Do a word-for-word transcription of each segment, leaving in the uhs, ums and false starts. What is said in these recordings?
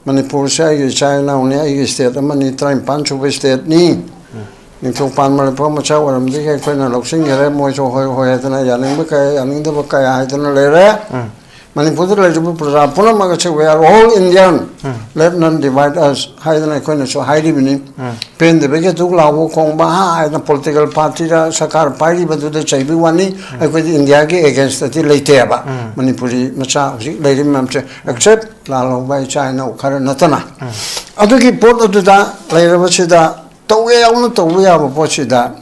ꯃꯅꯤꯄꯨꯔꯁꯦ ꯑꯩꯒꯤ ꯏꯆꯥ ꯏꯅꯥꯎꯅꯤ, ꯑꯩꯒꯤ ꯁ꯭ꯇꯦꯠ ꯑꯃꯅꯤ, ꯇꯔꯥꯅꯤꯄꯥꯟ ꯁꯨꯕ ꯁ꯭ꯇꯦꯠꯅꯤ꯫ ꯅꯤꯡꯊꯧ ꯄꯥꯟꯕ ꯂꯩꯄꯥꯛ ꯃꯆꯥ ꯑꯣꯏꯔꯝꯕꯗꯒꯤ ꯑꯩꯈꯣꯏꯅ ꯂꯧꯁꯤꯟꯈꯔꯦ꯫ ꯃꯣꯏꯁꯨ ꯍꯣꯏ ꯍꯣꯏ ꯍꯥꯏꯗꯅ, ꯌꯥꯅꯤꯡꯕ ꯀꯌꯥ, ꯌꯥꯅꯤꯡꯗꯕ ꯀꯌꯥ ꯍꯥꯏꯗꯅ ꯂꯩꯔꯦ꯫ ꯃꯅꯤꯄꯨꯔꯗ ꯂꯩꯔꯤꯕ ꯄ꯭ꯔꯖꯥ ꯄꯨꯝꯅꯃꯛ ꯑꯁꯤ "We are all Indian, let none divide us" ꯍꯥꯏꯗꯅ ꯑꯩꯈꯣꯏꯅꯁꯨ ꯍꯥꯏꯔꯤꯕꯅꯤ꯫ ꯄꯦꯟꯗꯕꯒꯤ ꯙꯨꯛ ꯂꯥꯎꯕ ꯈꯣꯡꯕ ꯍꯥ ꯍꯥꯏꯗꯅ ꯄꯣꯂꯤꯇꯤꯀꯦꯜ ꯄꯥꯔꯇꯤꯗ ꯁꯔꯀꯥꯔ ꯄꯥꯏꯔꯤꯕꯗꯨꯗ ꯆꯩꯕꯒꯤ ꯋꯥꯅꯤ꯫ ꯑꯩꯈꯣꯏꯗꯤ ꯏꯟꯗꯤꯌꯥꯒꯤ ꯑꯦꯒꯦꯟꯁꯇꯗꯤ ꯂꯩꯇꯦꯕ꯫ ꯃꯅꯤꯄꯨꯔꯤ ꯃꯆꯥ ꯍꯧꯖꯤꯛ ꯂꯩꯔꯤꯕ ꯃꯌꯥꯝꯁꯦ, ꯑꯦꯛꯁꯦꯞ ꯂꯥꯜꯍꯧꯕ ꯏꯆꯥ ꯏꯅꯥꯎ ꯈꯔ ꯅꯠꯇꯅ꯫ ꯑꯗꯨꯒꯤ ꯄꯣꯠ ꯑꯗꯨꯗ ꯂꯩꯔꯕꯁꯤꯗ ꯇꯧꯒꯦ ꯌꯥꯎꯅ ꯇꯧꯕ ꯌꯥꯕ ꯄꯣꯠꯁꯤꯗ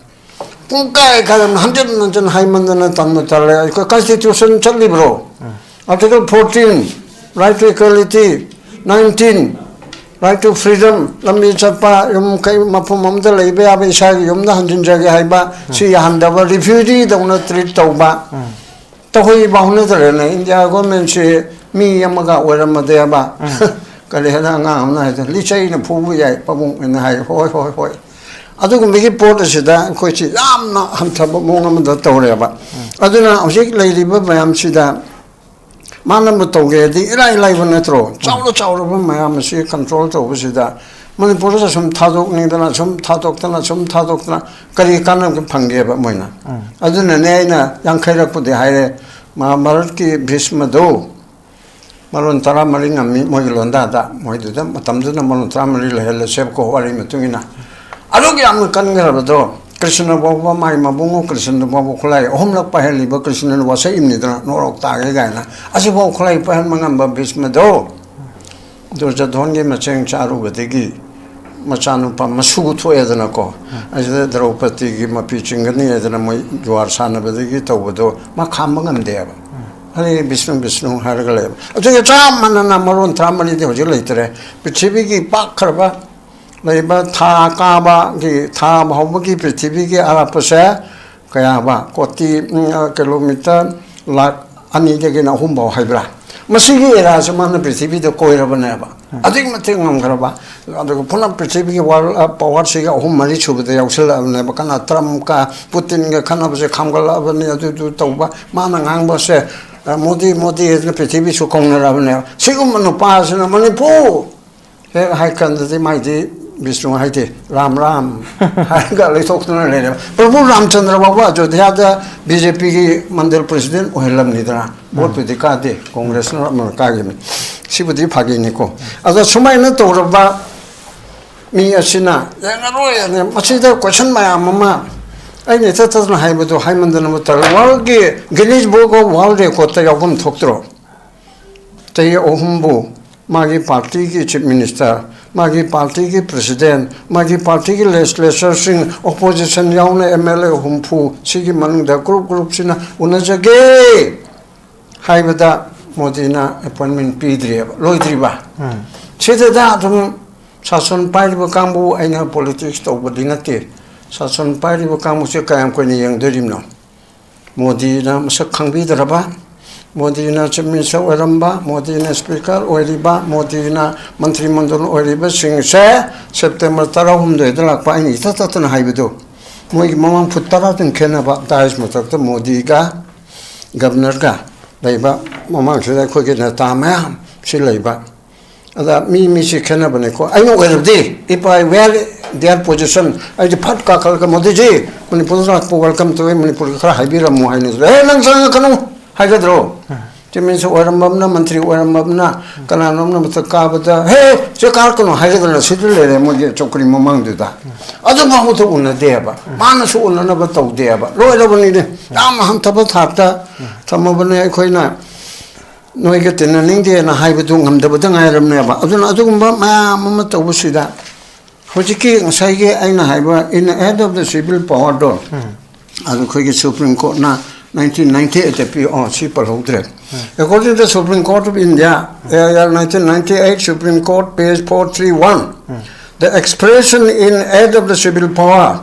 ꯄꯨꯡ ꯀꯥꯏ ꯀꯥꯏꯗꯅ ꯍꯟꯖꯤꯟ ꯍꯟꯖꯤꯟ ꯍꯥꯏꯃꯟꯗꯅ ꯇꯟꯕ ꯇꯜꯂꯦ꯫ ꯑꯩꯈꯣꯏ ꯀꯟꯁꯇꯤꯇ꯭ꯌꯨꯁꯟ ꯆꯠꯂꯤꯕ꯭ꯔꯣ? Article fourteen, right to equality, nineteen, right to freedom, ꯂꯝꯕꯤ ꯆꯠꯄ, ꯌꯨꯝ ꯀꯩ ꯃꯐꯝ ꯑꯃꯗ ꯂꯩꯕ ꯌꯥꯕ, ꯏꯁꯥꯒꯤ ꯌꯨꯝꯗ ꯍꯟꯖꯤꯟꯖꯒꯦ ꯍꯥꯏꯕ, ꯁꯤ ꯌꯥꯍꯟꯗꯕ, ꯔꯤꯐ꯭ꯌꯨꯖꯤꯗꯧꯅ ꯇ꯭ꯔꯤꯠ ꯇꯧꯕ, ꯇꯧꯍꯩꯕ ꯍꯧꯅꯗ꯭ꯔꯦꯅꯦ꯫ ꯏꯟꯗꯤꯌꯥ ꯒꯣꯔꯃꯦꯟꯁꯤ ꯃꯤ ꯑꯃꯒ ꯑꯣꯏꯔꯝꯃꯗꯦꯕ꯫ ꯀꯔꯤ ꯍꯥꯏꯅ ꯑꯉꯥꯡ ꯑꯃꯅ ꯍꯥꯏꯗ, "ꯂꯤꯆꯩꯅ ꯐꯨꯕ ꯌꯥꯏ ꯄꯥꯕꯨꯡ" ꯍꯥꯏꯅ ꯍꯥꯏ꯫ ꯍꯣꯏ, ꯍꯣꯏ, ꯍꯣꯏ꯫ ꯑꯗꯨꯒꯨꯝꯕꯒꯤ ꯄꯣꯠ ꯑꯁꯤꯗ ꯑꯩꯈꯣꯏꯁꯤ ꯌꯥꯝꯅ ꯍꯟꯊꯕ ꯃꯑꯣꯡ ꯑꯃꯗ ꯇꯧꯔꯦꯕ꯫ ꯑꯗꯨꯅ ꯍꯧꯖꯤꯛ ꯂꯩꯔꯤꯕ ꯃꯌꯥꯝꯁꯤꯗ ꯃꯥꯅꯕꯨ ꯇꯧꯒꯦꯗꯤ ꯏꯔꯥꯏ ꯂꯥꯏꯕ ꯅꯠꯇ꯭ꯔꯣ? ꯆꯥꯎꯔ ꯆꯥꯎꯔꯕ ꯃꯌꯥꯝ ꯑꯁꯤ ꯀꯟꯇ꯭ꯔꯣꯜ ꯇꯧꯕꯁꯤꯗ ꯃꯅꯤꯄꯨꯔꯗ ꯁꯨꯝ ꯊꯥꯗꯣꯛꯅꯤꯡꯗꯅ, ꯁꯨꯝ ꯊꯥꯗꯣꯛꯇꯅ, ꯁꯨꯝ ꯊꯥꯗꯣꯛꯇꯅ ꯀꯔꯤ ꯀꯥꯟꯅꯕ ꯐꯪꯒꯦꯕ ꯃꯣꯏꯅ? ꯑꯗꯨꯅꯅꯦ ꯑꯩꯅ ꯌꯥꯡꯈꯩꯔꯛꯄꯨꯗꯤ ꯍꯥꯏꯔꯦ, ꯃꯍꯥꯚꯥꯔꯠꯀꯤ ꯚꯤꯁꯃꯗꯣ ꯃꯔꯣꯟ ꯇꯔꯥꯃꯔꯤ ꯉꯝꯃꯤ ꯃꯣꯏꯒꯤ ꯂꯣꯟꯗꯥꯗ, ꯃꯣꯏꯗꯨꯗ ꯃꯇꯝꯗꯨꯗ ꯃꯔꯣꯟ ꯇꯔꯥꯃꯔꯤ ꯂꯩꯍꯜꯂꯁꯦꯕꯀꯣ, ꯋꯥꯔꯤ ꯃꯇꯨꯡ ꯏꯟꯅ꯫ ꯑꯗꯨꯛ ꯌꯥꯝꯅ ꯀꯟꯈ꯭ꯔꯕꯗꯣ, ꯀ꯭ꯔꯤꯁꯅ ꯐꯥꯎꯕ ꯃꯥꯏ ꯃꯕꯨꯡꯉꯣ ꯀ꯭ꯔꯤꯁꯅ ꯐꯥꯎꯕ ꯈꯨꯠꯂꯥꯏ ꯑꯍꯨꯝꯂꯛ ꯄꯥꯏꯍꯜꯂꯤꯕ ꯀ꯭ꯔꯤꯁꯅꯅ ꯋꯥꯁꯛꯏꯕꯅꯤꯗꯅ, ꯅꯣꯔꯣꯛ ꯇꯥꯒꯦ ꯀꯥꯏꯅ꯫ ꯑꯁꯤꯐꯥꯎ ꯈꯨꯠꯂꯥꯏ ꯄꯥꯏꯍꯟꯕ ꯉꯝꯕ ꯚꯤꯁꯃꯗꯣ ꯗꯨꯔꯖꯣꯙꯣꯟꯒꯤ ꯃꯆꯦꯡ ꯆꯥꯔꯨꯕꯗꯒꯤ ꯃꯆꯥꯅꯨꯄꯥ ꯃꯁꯨ ꯊꯣꯛꯑꯦꯗꯅꯀꯣ꯫ ꯑꯁꯤꯗ ꯗ꯭ꯔꯧꯄꯗꯤꯒꯤ ꯃꯄꯤ ꯆꯤꯡꯒꯅꯤ ꯍꯥꯏꯗꯅ ꯃꯣꯏ ꯖꯨꯋꯥꯔ ꯁꯥꯟꯅꯕꯗꯒꯤ ꯇꯧꯕꯗꯣ ꯃꯥ ꯈꯥꯝꯕ ꯉꯝꯗꯦꯕ꯫ "ꯍꯔꯦ ꯕꯤꯁꯅꯨ, ꯕꯤꯁꯅꯨ" ꯍꯥꯏꯔꯒ ꯂꯩꯕ꯫ ꯑꯗꯨꯒ ꯆꯞ ꯃꯥꯟꯅꯅ ꯃꯔꯣꯟ ꯇꯔꯥꯃꯔꯤꯗꯤ ꯍꯧꯖꯤꯛ ꯂꯩꯇ꯭ꯔꯦ꯫ ꯄ꯭ꯔꯤꯊꯤꯕꯤꯒꯤ ꯄꯥꯛꯈ꯭ꯔꯕ ꯂꯩꯕ ꯊꯥ ꯀꯥꯕꯒꯤ, ꯊꯥ ꯐꯥꯎꯕꯒꯤ ꯄ꯭ꯔꯤꯊꯤꯕꯤꯒꯤ ꯑꯔꯥꯞꯄꯁꯦ ꯀꯌꯥꯕ? ꯀꯣꯇꯤ, ꯎꯝ, ꯑ, ꯀꯤꯂꯣꯃꯤꯇꯔ ꯂꯥꯈ ꯑꯅꯤꯗꯒꯤꯅ ꯑꯍꯨꯝ ꯐꯥꯎ ꯍꯥꯏꯕ꯭ꯔꯥ? ꯃꯁꯤꯒꯤ ꯑꯦꯔꯤꯌꯥꯁꯦ ꯃꯥꯅ ꯄ꯭ꯔꯤꯊꯤꯕꯤꯗ ꯀꯣꯏꯔꯕꯅꯦꯕ꯫ ꯑꯗꯨꯛꯀꯤ ꯃꯇꯤꯛ ꯉꯝꯈ꯭ꯔꯕ꯫ ꯑꯗꯨꯒ ꯄꯨꯟꯅ ꯄ꯭ꯔꯤꯊꯤꯕꯤꯒꯤ ꯋꯥꯔꯜ, ꯑ, ꯄꯋꯥꯔꯁꯤꯒ ꯑꯍꯨꯝ ꯃꯔꯤ ꯁꯨꯕꯗ ꯌꯥꯎꯁꯜꯂꯛꯑꯕꯅꯦꯕ꯫ ꯀꯅꯥ ꯇ꯭ꯔꯝꯞꯀ ꯄꯨꯇꯤꯟꯒ ꯈꯠꯅꯕꯁꯦ ꯈꯥꯝꯒꯠꯂꯛꯑꯕꯅꯤ, ꯑꯗꯨꯗꯨ ꯇꯧꯕ꯫ ꯃꯥꯅ ꯉꯥꯡꯕꯁꯦ ꯃꯣꯗꯤ ꯃꯣꯗꯤ ꯍꯥꯏꯗꯅ ꯄ꯭ꯔꯤꯊꯤꯕꯤꯁꯨ ꯀꯧꯅꯔꯕꯅꯦꯕ꯫ ꯁꯤꯒꯨꯝꯕ ꯅꯨꯄꯥꯁꯤꯅ ꯃꯅꯤꯄꯨꯔ ꯍꯦꯛ ꯍꯥꯏ ꯀꯥꯟꯗꯗꯤ ꯃꯥꯏꯗꯤ ꯕꯤꯁꯅꯨ ꯍꯥꯏꯗꯦ, ꯔꯥꯝ ꯔꯥꯝ ꯍꯥꯏꯔꯒ ꯂꯩꯊꯣꯛꯇꯨꯅ ꯂꯩꯔꯦꯕ꯫ ꯄ꯭ꯔꯚꯨ ꯔꯥꯝꯆꯟꯗ꯭ꯔ ꯐꯥꯎꯕ ꯑꯌꯣꯙ꯭ꯌꯥꯗ ꯕꯤ ꯖꯦ ꯄꯤꯒꯤ ꯃꯟꯗꯜ ꯄ꯭ꯔꯁꯤꯗꯦꯟ ꯑꯣꯏꯍꯜꯂꯝꯅꯤꯗꯅ꯫ ꯚꯣꯠꯄꯨꯗꯤ ꯀꯥꯗꯦ, ꯀꯣꯡꯒ꯭ꯔꯦꯁꯅ ꯑꯃꯅ ꯀꯥꯈꯤꯕꯅꯤ꯫ ꯁꯤꯕꯨꯗꯤ ꯐꯥꯒꯤꯅꯤꯀꯣ꯫ ꯑꯗꯣ ꯁꯨꯃꯥꯏꯅ ꯇꯧꯔꯕ ꯃꯤ ꯑꯁꯤꯅ ꯌꯦꯡꯉꯔꯣꯏ꯫ ꯑꯗ ꯃꯁꯤꯗ ꯀꯣꯏꯁꯟ ꯃꯌꯥꯝ ꯑꯃ ꯑꯩꯅ ꯏꯊꯠ ꯊꯠꯇꯅ ꯍꯥꯏꯕꯗꯣ ꯍꯥꯏꯃꯟꯗꯅ ꯃꯇꯝ꯫ ꯋꯥꯔꯜꯒꯤ ꯒꯤꯅꯤꯁ ꯕꯨꯛ ꯑꯣꯐ ꯋꯥꯔꯜ ꯔꯦꯀꯣꯔꯠꯇ ꯌꯥꯎꯐꯝ ꯊꯣꯛꯇ꯭ꯔꯣ? ꯆꯍꯤ ꯑꯍꯨꯝꯕꯨ ꯃꯥꯒꯤ ꯄꯥꯔꯇꯤꯒꯤ ꯆꯤꯐ ꯃꯤꯅꯤꯁꯇꯔ, ꯃꯥꯒꯤ ꯄꯥꯔꯇꯤꯒꯤ ꯄ꯭ꯔꯁꯤꯗꯦꯟ, ꯃꯥꯒꯤ ꯄꯥꯔꯇꯤꯒꯤ ꯂꯦꯖꯤꯁꯂꯦꯆꯔꯁꯤꯡ, ꯑꯣꯄꯣꯖꯤꯁꯟ ꯌꯥꯎꯅ ꯑꯦꯝ ꯑꯦꯜ ꯑꯦ ꯍꯨꯝꯐꯨ, ꯁꯤꯒꯤ ꯃꯅꯨꯡꯗ ꯒ꯭ꯔꯨꯞ ꯒ꯭ꯔꯨꯞꯁꯤꯅ ꯎꯅꯖꯒꯦ ꯍꯥꯏꯕꯗ ꯃꯣꯗꯤꯅ ꯑꯦꯄꯣꯏꯟꯃꯦꯟ ꯄꯤꯗ꯭ꯔꯤꯑꯕ, ꯂꯣꯏꯗ꯭ꯔꯤꯕ꯫ ꯁꯤꯗꯗ ꯑꯗꯨꯝ ꯁꯥꯁꯟ ꯄꯥꯏꯔꯤꯕ ꯀꯥꯡꯕꯨ, ꯑꯩꯅ ꯄꯣꯂꯤꯇꯤꯛꯁ ꯇꯧꯕꯗꯤ ꯅꯠꯇꯦ, ꯁꯥꯁꯟ ꯄꯥꯏꯔꯤꯕ ꯀꯥꯡꯕꯨꯁꯦ ꯀꯌꯥꯝ ꯀꯨꯏꯅ ꯌꯦꯡꯗꯣꯔꯤꯕꯅꯣ? ꯃꯣꯗꯤꯅ ꯃꯁꯛ ꯈꯪꯕꯤꯗ꯭ꯔꯕ, ꯃꯣꯗꯤꯅ ꯆꯤꯐ ꯃꯤꯅꯤꯁꯇꯔ ꯑꯣꯏꯔꯝꯕ, ꯃꯣꯗꯤꯅ ꯁ꯭ꯄꯤꯀꯔ ꯑꯣꯏꯔꯤꯕ, ꯃꯣꯗꯤꯅ ꯃꯟꯇ꯭ꯔꯤ ꯃꯟꯗꯜ ꯑꯣꯏꯔꯤꯕꯁꯤꯡꯁꯦ ꯁꯦꯞꯇꯦꯝꯕꯔ ꯇꯔꯥꯍꯨꯝꯗꯣꯏꯗ ꯂꯥꯛꯄ ꯑꯩꯅ ꯏꯊꯠ ꯊꯠꯇꯅ ꯍꯥꯏꯕꯗꯨ, ꯃꯣꯏꯒꯤ ꯃꯃꯥꯡ ꯐꯨꯠ ꯇꯔꯥꯗꯪ ꯈꯦꯠꯅꯕ, ꯗꯥꯏꯁ ꯃꯊꯛꯇ ꯃꯣꯗꯤꯒ ꯒꯕꯅꯔꯒ ꯂꯩꯕ, ꯃꯃꯥꯡꯁꯤꯗ ꯑꯩꯈꯣꯏꯒꯤ ꯅꯦꯇꯥ ꯃꯌꯥꯝ ꯁꯤ ꯂꯩꯕ꯫ ꯑꯗ ꯃꯤ ꯃꯤꯁꯤ ꯈꯦꯠꯅꯕꯅꯤꯀꯣ꯫ ꯑꯩꯅ ꯑꯣꯏꯔꯕꯗꯤ, if I were their position, ꯑꯩꯗꯤ ꯐꯠ ꯀꯥꯈꯠꯂꯒ, "ꯃꯣꯗꯤꯖꯤ, ꯃꯅꯤꯄꯨꯔꯗ ꯂꯥꯛꯄ welcome ꯇꯧꯋꯤ, ꯃꯅꯤꯄꯨꯔꯒꯤ ꯈꯔ ꯍꯥꯏꯕꯤꯔꯝꯃꯨ" ꯍꯥꯏꯅ꯫ "ꯑꯦ, ꯅꯪ ꯆꯪꯉꯛꯀꯅꯨ" ꯍꯥꯏꯒꯗ꯭ꯔꯣ? ꯆꯤꯐ ꯃꯤꯅꯤꯁꯇꯔ ꯑꯣꯏꯔꯝꯕ ꯑꯃꯅ, ꯃꯟꯇ꯭ꯔꯤ ꯑꯣꯏꯔꯝꯕ ꯑꯃꯅ, ꯀꯅꯥꯅꯣ ꯑꯃꯅ ꯃꯊꯛ ꯀꯥꯕꯗ, "ꯍꯦ, ꯁꯤ ꯀꯥꯔꯛꯀꯅꯨ" ꯍꯥꯏꯒꯗ꯭ꯔꯥ? ꯁꯤꯗ ꯂꯩꯔꯦ ꯃꯣꯏꯒꯤ ꯆꯧꯀ꯭ꯔꯤ ꯃꯃꯥꯡꯗꯨꯗ꯫ ꯑꯗꯨ ꯐꯥꯎꯕꯗ ꯎꯅꯗꯦꯕ, ꯃꯥꯅꯁꯨ ꯎꯅꯅꯕ ꯇꯧꯗꯦꯕ꯫ ꯂꯣꯏꯔꯕꯅꯤꯅꯦ, ꯌꯥꯝ ꯍꯟꯊꯕ ꯊꯥꯛꯇ ꯊꯝꯃꯕꯅꯦ꯫ ꯑꯩꯈꯣꯏꯅ ꯅꯣꯏꯒ ꯇꯤꯟꯅꯅꯤꯡꯗꯦꯅ ꯍꯥꯏꯕꯗꯨ ꯉꯝꯗꯕꯗ ꯉꯥꯏꯔꯕꯅꯦꯕ꯫ ꯑꯗꯨꯅ ꯑꯗꯨꯒꯨꯝꯕ ꯃꯌꯥꯝ ꯑꯃ ꯇꯧꯕꯁꯤꯗ, ꯍꯧꯖꯤꯛꯀꯤ ꯉꯁꯥꯏꯒꯤ ꯑꯩꯅ ꯍꯥꯏꯕ in aid of the civil power ꯗꯣ, ꯑꯗꯨ ꯑꯩꯈꯣꯏꯒꯤ ꯁꯨꯄ꯭ꯔꯤꯝ ꯀꯣꯔꯠꯅ ꯅꯥꯏꯟꯇꯤꯟ ꯅꯥꯏꯟꯇꯤ ꯑꯩꯠꯇ ꯄꯤ, ꯑꯣ, ꯁꯤ ꯄꯜꯍꯧꯗ꯭ꯔꯦ꯫ According to the Supreme Court of India, A I R nineteen ninety-eight, Supreme Court, page four three one, the expression in aid of the civil power